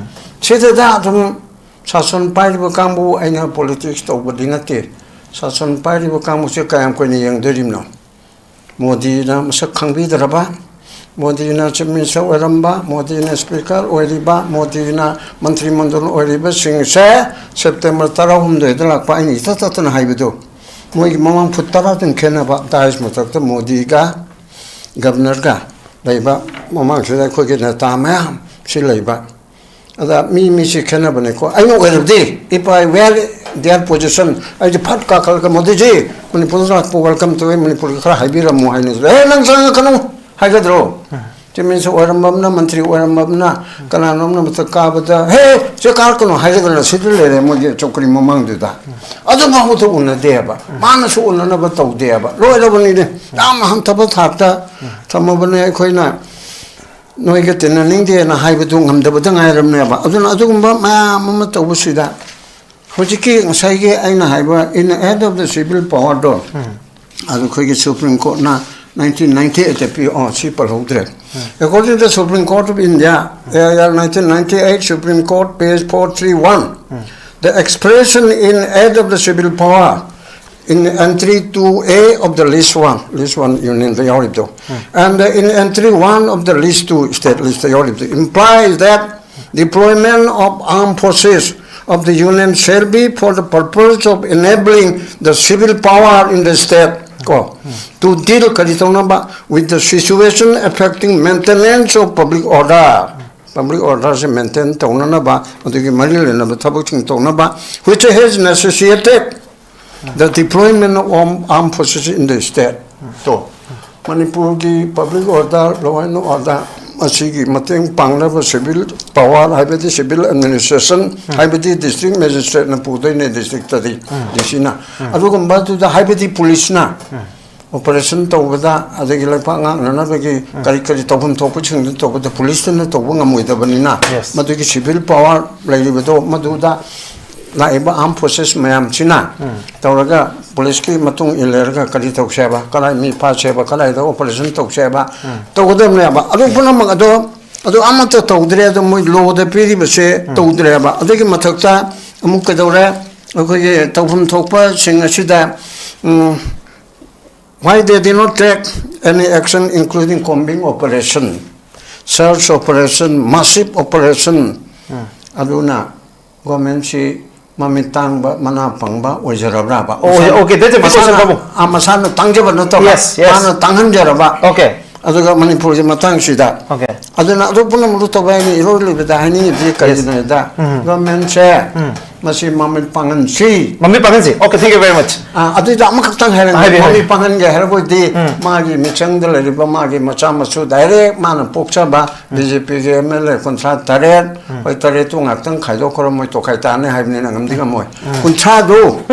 ꯁꯤꯗꯗ ꯑꯗꯨꯝ ꯁꯥꯁꯟ ꯄꯥꯏꯔꯤꯕ ꯀꯥꯡꯕꯨ, ꯑꯩꯅ ꯄꯣꯂꯤꯇꯤꯛꯁ ꯇꯧꯕꯗꯤ ꯅꯠꯇꯦ, ꯁꯥꯁꯟ ꯄꯥꯏꯔꯤꯕ ꯀꯥꯡꯕꯨꯁꯦ ꯀꯌꯥꯝ ꯀꯨꯏꯅ ꯌꯦꯡꯗꯣꯔꯤꯕꯅꯣ? ꯃꯣꯗꯤꯅ ꯃꯁꯛ ꯈꯪꯕꯤꯗ꯭ꯔꯕ, ꯃꯣꯗꯤꯅ ꯆꯤꯐ ꯃꯤꯅꯤꯁꯇꯔ ꯑꯣꯏꯔꯝꯕ, ꯃꯣꯗꯤꯅ ꯁ꯭ꯄꯤꯀꯔ ꯑꯣꯏꯔꯤꯕ, ꯃꯣꯗꯤꯅ ꯃꯟꯇ꯭ꯔꯤ ꯃꯟꯗꯜ ꯑꯣꯏꯔꯤꯕꯁꯤꯡꯁꯦ ꯁꯦꯞꯇꯦꯝꯕꯔ ꯇꯔꯥꯍꯨꯝꯗꯣꯏꯗ ꯂꯥꯛꯄ, ꯑꯩꯅ ꯏꯇꯠ ꯇꯠꯇꯅ ꯍꯥꯏꯕꯗꯨ, ꯃꯣꯏꯒꯤ ꯃꯃꯥꯡ ꯐꯨꯠ ꯇꯔꯥꯗꯪ ꯈꯦꯠꯅꯕ, ꯗꯥꯏꯁ ꯃꯊꯛꯇ ꯃꯣꯗꯤꯒ ꯒꯕꯅꯔꯒ ꯂꯩꯕ, ꯃꯃꯥꯡꯁꯤꯗ ꯑꯩꯈꯣꯏꯒꯤ ꯅꯦꯇꯥ ꯃꯌꯥꯝ ꯁꯤ ꯂꯩꯕ꯫ ꯑꯗ ꯃꯤ ꯃꯤꯁꯤ ꯈꯦꯠꯅꯕꯅꯤꯀꯣ꯫ ꯑꯩꯅ ꯑꯣꯏꯔꯕꯗꯤ, if I were their position, ꯑꯩꯗꯤ ꯐꯠ ꯀꯥꯈꯠꯂꯒ, "ꯃꯣꯗꯤꯖꯤ, ꯃꯅꯤꯄꯨꯔꯗ ꯂꯥꯛꯄ welcome ꯇꯧꯋꯤ, ꯃꯅꯤꯄꯨꯔꯒꯤ ꯈꯔ ꯍꯥꯏꯕꯤꯔꯝꯃꯨ" ꯍꯥꯏꯅ, "ꯑꯦ, ꯅꯪ ꯆꯪꯉꯛꯀꯅꯨ" ꯍꯥꯏꯒꯗ꯭ꯔꯣ? ꯆꯤꯐ ꯃꯤꯅꯤꯁꯇꯔ ꯑꯣꯏꯔꯝꯕ ꯑꯃꯅ, ꯃꯟꯇ꯭ꯔꯤ ꯑꯣꯏꯔꯝꯕ ꯑꯃꯅ, ꯀꯅꯥꯅꯣ ꯑꯃꯅ ꯃꯊꯛ ꯀꯥꯕꯗ, "ꯍꯦ, ꯁꯦ ꯀꯥꯔꯛꯀꯅꯨ" ꯍꯥꯏꯒꯗ꯭ꯔꯥ? ꯁꯤꯗ ꯂꯩꯔꯦ ꯃꯣꯏꯒꯤ ꯆꯧꯀ꯭ꯔꯤ ꯃꯃꯥꯡꯗꯨꯗ꯫ ꯑꯗꯨꯐꯥꯎꯗ ꯎꯅꯗꯦꯕ, ꯃꯥꯅꯁꯨ ꯎꯅꯅꯕ ꯇꯧꯗꯦꯕ꯫ ꯂꯣꯏꯔꯕꯅꯤꯅꯦ, ꯌꯥꯝ ꯍꯟꯊꯕ ꯊꯥꯛꯇ ꯊꯝꯃꯕꯅꯦ꯫ ꯑꯩꯈꯣꯏꯅ ꯅꯣꯏꯒ ꯇꯤꯟꯅꯅꯤꯡꯗꯦꯅ ꯍꯥꯏꯕꯗꯨ ꯉꯝꯗꯕꯗ ꯉꯥꯏꯔꯝꯅꯦꯕ꯫ ꯑꯗꯨꯅ ꯑꯗꯨꯒꯨꯝꯕ ꯃꯌꯥꯝ ꯑꯃ ꯇꯧꯕꯁꯤꯗ, ꯍꯧꯖꯤꯛꯀꯤ ꯉꯁꯥꯏꯒꯤ ꯑꯩꯅ ꯍꯥꯏꯕ in aid of the civil power ꯗꯣ, ꯑꯗꯨ ꯑꯩꯈꯣꯏꯒꯤ ꯁꯨꯄ꯭ꯔꯤꯝ ꯀꯣꯔꯠꯅ ꯅꯥꯏꯟꯇꯤꯟ ꯅꯥꯏꯟꯇꯤ ꯑꯩꯠꯇ ꯄꯤ, ꯑꯣ, ꯁꯤ ꯄꯜꯍꯧꯗ꯭ꯔꯦ꯫ According to the Supreme Court of India, A I R nineteen ninety-eight, Supreme Court, page four three one, the expression in aid of the civil power in entry two A of the list one, list one Union the ꯌꯥꯎꯔꯤꯕꯗꯣ, and in entry one of the list two, state list ꯇ ꯌꯥꯎꯔꯤꯕꯗꯣ, implies that deployment of armed forces of the Union shall be for the purpose of enabling the civil power in the state, ꯀꯣ, to deal, ꯀꯔꯤ ꯇꯧꯅꯕ, with the situation affecting maintenance of public order꯫ Public order say maintain ꯇꯧꯅꯅꯕ, ꯑꯗꯨꯒꯤ ꯃꯔꯤ ꯂꯩꯅꯕ ꯊꯕꯛꯁꯤꯡ ꯇꯧꯅꯕ, which has necessitated the deployment of armed forces in the state. ꯇꯣ, ꯃꯅꯤꯄꯨꯔꯒꯤ public order, law and order, ꯃꯁꯤꯒꯤ ꯃꯇꯦꯡ ꯄꯥꯡꯅꯕ civil power, ꯍꯥꯏꯕꯗꯤ civil administration, ꯍꯥꯏꯕꯗꯤ district magistrate ꯅ ꯄꯨꯗꯣꯏꯅꯦ, district ꯇꯗꯤ, D C ꯅ꯫ ꯑꯗꯨꯒꯨꯝꯕꯗꯨꯗ, ꯍꯥꯏꯕꯗꯤ police ꯅ operation ꯇꯧꯕꯗ, ꯑꯗꯒꯤ ꯂꯩꯄꯥꯛ ꯉꯥꯛꯅꯅꯕꯒꯤ ꯀꯔꯤ ꯀꯔꯤ ꯇꯧꯐꯝ ꯊꯣꯛꯄꯁꯤꯡꯗꯨ ꯇꯧꯕꯗ police ꯇꯨꯅ ꯇꯧꯕ ꯉꯝꯃꯣꯏꯗꯕꯅꯤꯅ, Yes. ꯃꯗꯨꯒꯤ civil power ꯂꯩꯔꯤꯕꯗꯣ, ꯃꯗꯨꯗ ꯂꯥꯛꯏꯕ armed forces ꯃꯌꯥꯝꯁꯤꯅ ꯇꯧꯔꯒ police ꯀꯤ ꯃꯇꯨꯡ ꯏꯜꯂꯔꯒ ꯀꯔꯤ ꯇꯧꯁꯦ ꯍꯥꯏꯕ, ꯀꯗꯥꯏ ꯃꯤ ꯐꯥꯁꯦ ꯍꯥꯏꯕ, ꯀꯗꯥꯏꯗ operation ꯇꯧꯁꯦ ꯍꯥꯏꯕ, ꯇꯧꯒꯗꯕꯅꯦꯕ꯫ ꯑꯗꯨ ꯄꯨꯝꯅꯃꯛ ꯑꯗꯣ, ꯑꯗꯨ ꯑꯃꯠꯇ ꯇꯧꯗ꯭ꯔꯦ꯫ ꯑꯗꯣ ꯃꯣꯏ law ꯗ ꯄꯤꯔꯤꯕꯁꯦ ꯇꯧꯗ꯭ꯔꯦꯕ꯫ ꯑꯗꯨꯒꯤ ꯃꯊꯛꯇ ꯑꯃꯨꯛ ꯀꯩꯗꯧꯔꯦ? ꯑꯩꯈꯣꯏꯒꯤ ꯇꯧꯐꯝ ꯊꯣꯛꯄꯁꯤꯡ ꯑꯁꯤꯗ, ꯎꯝ, why they did not take any action including combing operation, search operation, massive operation, ꯑꯗꯨꯅ ꯒꯣꯔꯃꯦꯟꯁꯤ ꯃꯃꯤꯠ ꯇꯥꯡꯕ, ꯃꯅꯥ ꯄꯪꯕ ꯑꯣꯏꯖꯔꯕ꯭ꯔꯕ? Oh, okay, that's a big question, ꯃꯁꯥꯅ, ꯄꯥꯕꯨꯡ꯫ ꯑꯥ, ꯃꯁꯥꯅ ꯇꯥꯡꯖꯕ ꯅꯠꯇꯕ, Yes, yes. ꯃꯥꯅ ꯇꯥꯡꯍꯟꯖꯔꯕ꯫ Okay. ꯑꯗꯨꯒ ꯃꯅꯤꯄꯨꯔꯒꯤ ꯃꯇꯥꯡꯁꯤꯗ, Okay. ꯑꯗꯨꯅ ꯑꯗꯨ ꯄꯨꯝꯅꯃꯛꯇꯨ ꯇꯧꯕ ꯍꯥꯏꯅꯤ꯫ ꯏꯔꯣꯏ ꯂꯣꯏꯕꯗ ꯍꯥꯏꯅꯤꯡꯉꯤꯗꯤ ꯀꯔꯤꯒꯤꯅꯣ ꯍꯥꯏꯗ, ꯒꯣꯔꯃꯦꯟꯁꯦ ꯃꯁꯤ ꯃꯃꯤꯠ ꯄꯥꯡꯍꯟꯁꯤ꯫ ꯃꯃꯤꯠ ꯄꯥꯡꯍꯟꯁꯤ꯫ Okay, thank you very much. ꯑꯥ, ꯑꯗꯨꯏꯗ ꯑꯃꯈꯛꯇꯪ ꯍꯥꯏꯔꯒ, ꯍꯥꯏꯕꯤꯌꯨ, ꯃꯃꯤꯠ ꯍꯥꯏꯕꯤꯌꯨ꯫ ꯄꯥꯡꯍꯟꯒꯦ ꯍꯥꯏꯔꯕꯗꯤ ꯃꯥꯒꯤ ꯃꯤꯆꯪꯗ ꯂꯩꯔꯤꯕ ꯃꯥꯒꯤ ꯃꯆꯥ ꯃꯁꯨ direct ꯃꯥꯅ ꯄꯣꯛꯆꯕ BJPꯒꯤ MLA ꯀꯨꯟꯊ꯭ꯔꯥ ꯇꯔꯦꯠ, ꯍꯣꯏ, ꯇꯔꯦꯠꯇꯨ ꯉꯥꯛꯇꯪ ꯈꯥꯏꯗꯣꯛꯈ꯭ꯔꯣ, ꯃꯣꯏ ꯇꯣꯈꯥꯏ ꯇꯥꯅꯤ ꯍꯥꯏꯕꯅꯤꯅ ꯉꯝꯗꯤ ꯉꯝꯃꯣꯏ꯫ ꯀꯨꯟꯊ꯭ꯔꯥꯗꯨ,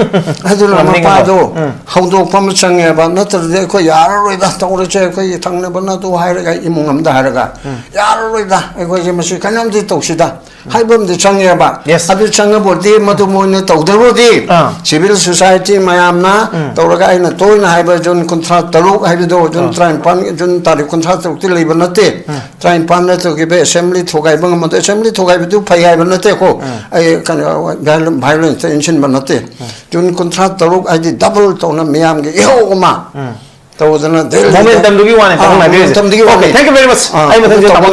ꯑꯗꯨꯅ ꯉꯝꯗꯤ ꯉꯝꯃꯣꯏ꯫ ꯃꯄꯥꯗꯨ ꯍꯧꯗꯣꯛꯄ ꯑꯃ ꯆꯪꯉꯦꯕ, ꯅꯠꯇ꯭ꯔꯗꯤ ꯑꯩꯈꯣꯏ ꯌꯥꯔꯔꯣꯏꯗ ꯇꯧꯔꯁꯦ, ꯑꯩꯈꯣꯏꯒꯤ ꯊꯪꯅꯕꯅ ꯑꯗꯨ ꯍꯥꯏꯔꯒ, ꯏꯃꯨꯡ ꯑꯃꯗ ꯍꯥꯏꯔꯒ, ꯌꯥꯔꯔꯣꯏꯗ, ꯑꯩꯈꯣꯏꯁꯦ ꯃꯁꯤ ꯀꯩꯅꯣꯝꯗꯤ ꯇꯧꯁꯤꯗ ꯍꯥꯏꯕ ꯑꯃꯗꯤ ꯆꯪꯉꯦꯕ꯫ Yes. ꯑꯗꯨ ꯆꯪꯉꯕꯨꯗꯤ, ꯃꯗꯨ ꯃꯣꯏꯅ ꯇꯧꯗ꯭ꯔꯕꯨꯗꯤ, ꯑꯥ꯫ civil society ꯃꯌꯥꯝꯅ ꯇꯧꯔꯒ, ꯑꯩꯅ ꯇꯣꯏꯅ ꯍꯥꯏꯕ, ꯖꯨꯟ ꯀꯨꯟꯊ꯭ꯔꯥ ꯇꯔꯨꯛ ꯍꯥꯏꯕꯗꯣ, ꯖꯨꯟ ꯇꯔꯥꯅꯤꯄꯥꯟ, ꯖꯨꯟ ꯇꯥꯔꯤꯛ ꯀꯨꯟꯊ꯭ꯔꯥ ꯇꯔꯨꯛꯇꯤ ꯂꯩꯕ ꯅꯠꯇꯦ꯫ ꯇꯔꯥꯅꯤꯄꯥꯟ ꯅꯠꯇ꯭ꯔꯒ assembly ꯊꯨꯒꯥꯏꯕ ꯉꯝꯕꯗꯣ, assembly ꯊꯨꯒꯥꯏꯕꯗꯨ ꯐꯩ ꯍꯥꯏꯕ ꯅꯠꯇꯦꯀꯣ꯫ ꯑꯩ ꯀꯩꯅꯣ, violenceꯇ ꯏꯟꯁꯤꯟꯕ ꯅꯠꯇꯦ꯫ ꯖꯨꯟ ꯀꯨꯟꯊ꯭ꯔꯥ ꯇꯔꯨꯛ ꯍꯥꯏꯗꯤ double ꯇꯧꯅ ꯃꯤꯌꯥꯝꯒꯤ ꯏꯍꯧ ꯑꯃ ꯇꯧꯗꯅ ꯗꯦꯜꯂꯤꯗ, Momentumꯗꯨꯒꯤ ꯋꯥꯅꯤ, ꯑꯥ, ꯇꯥꯃꯣꯅ ꯍꯥꯏꯕꯤꯔꯤꯁꯦ꯫ momentumꯗꯨꯒꯤ ꯋꯥꯅꯤ꯫ Okay, thank you very much. ꯑꯥ, ꯑꯩ ꯃꯊꯪꯗ ꯑꯗꯨ ꯇꯥꯃꯣ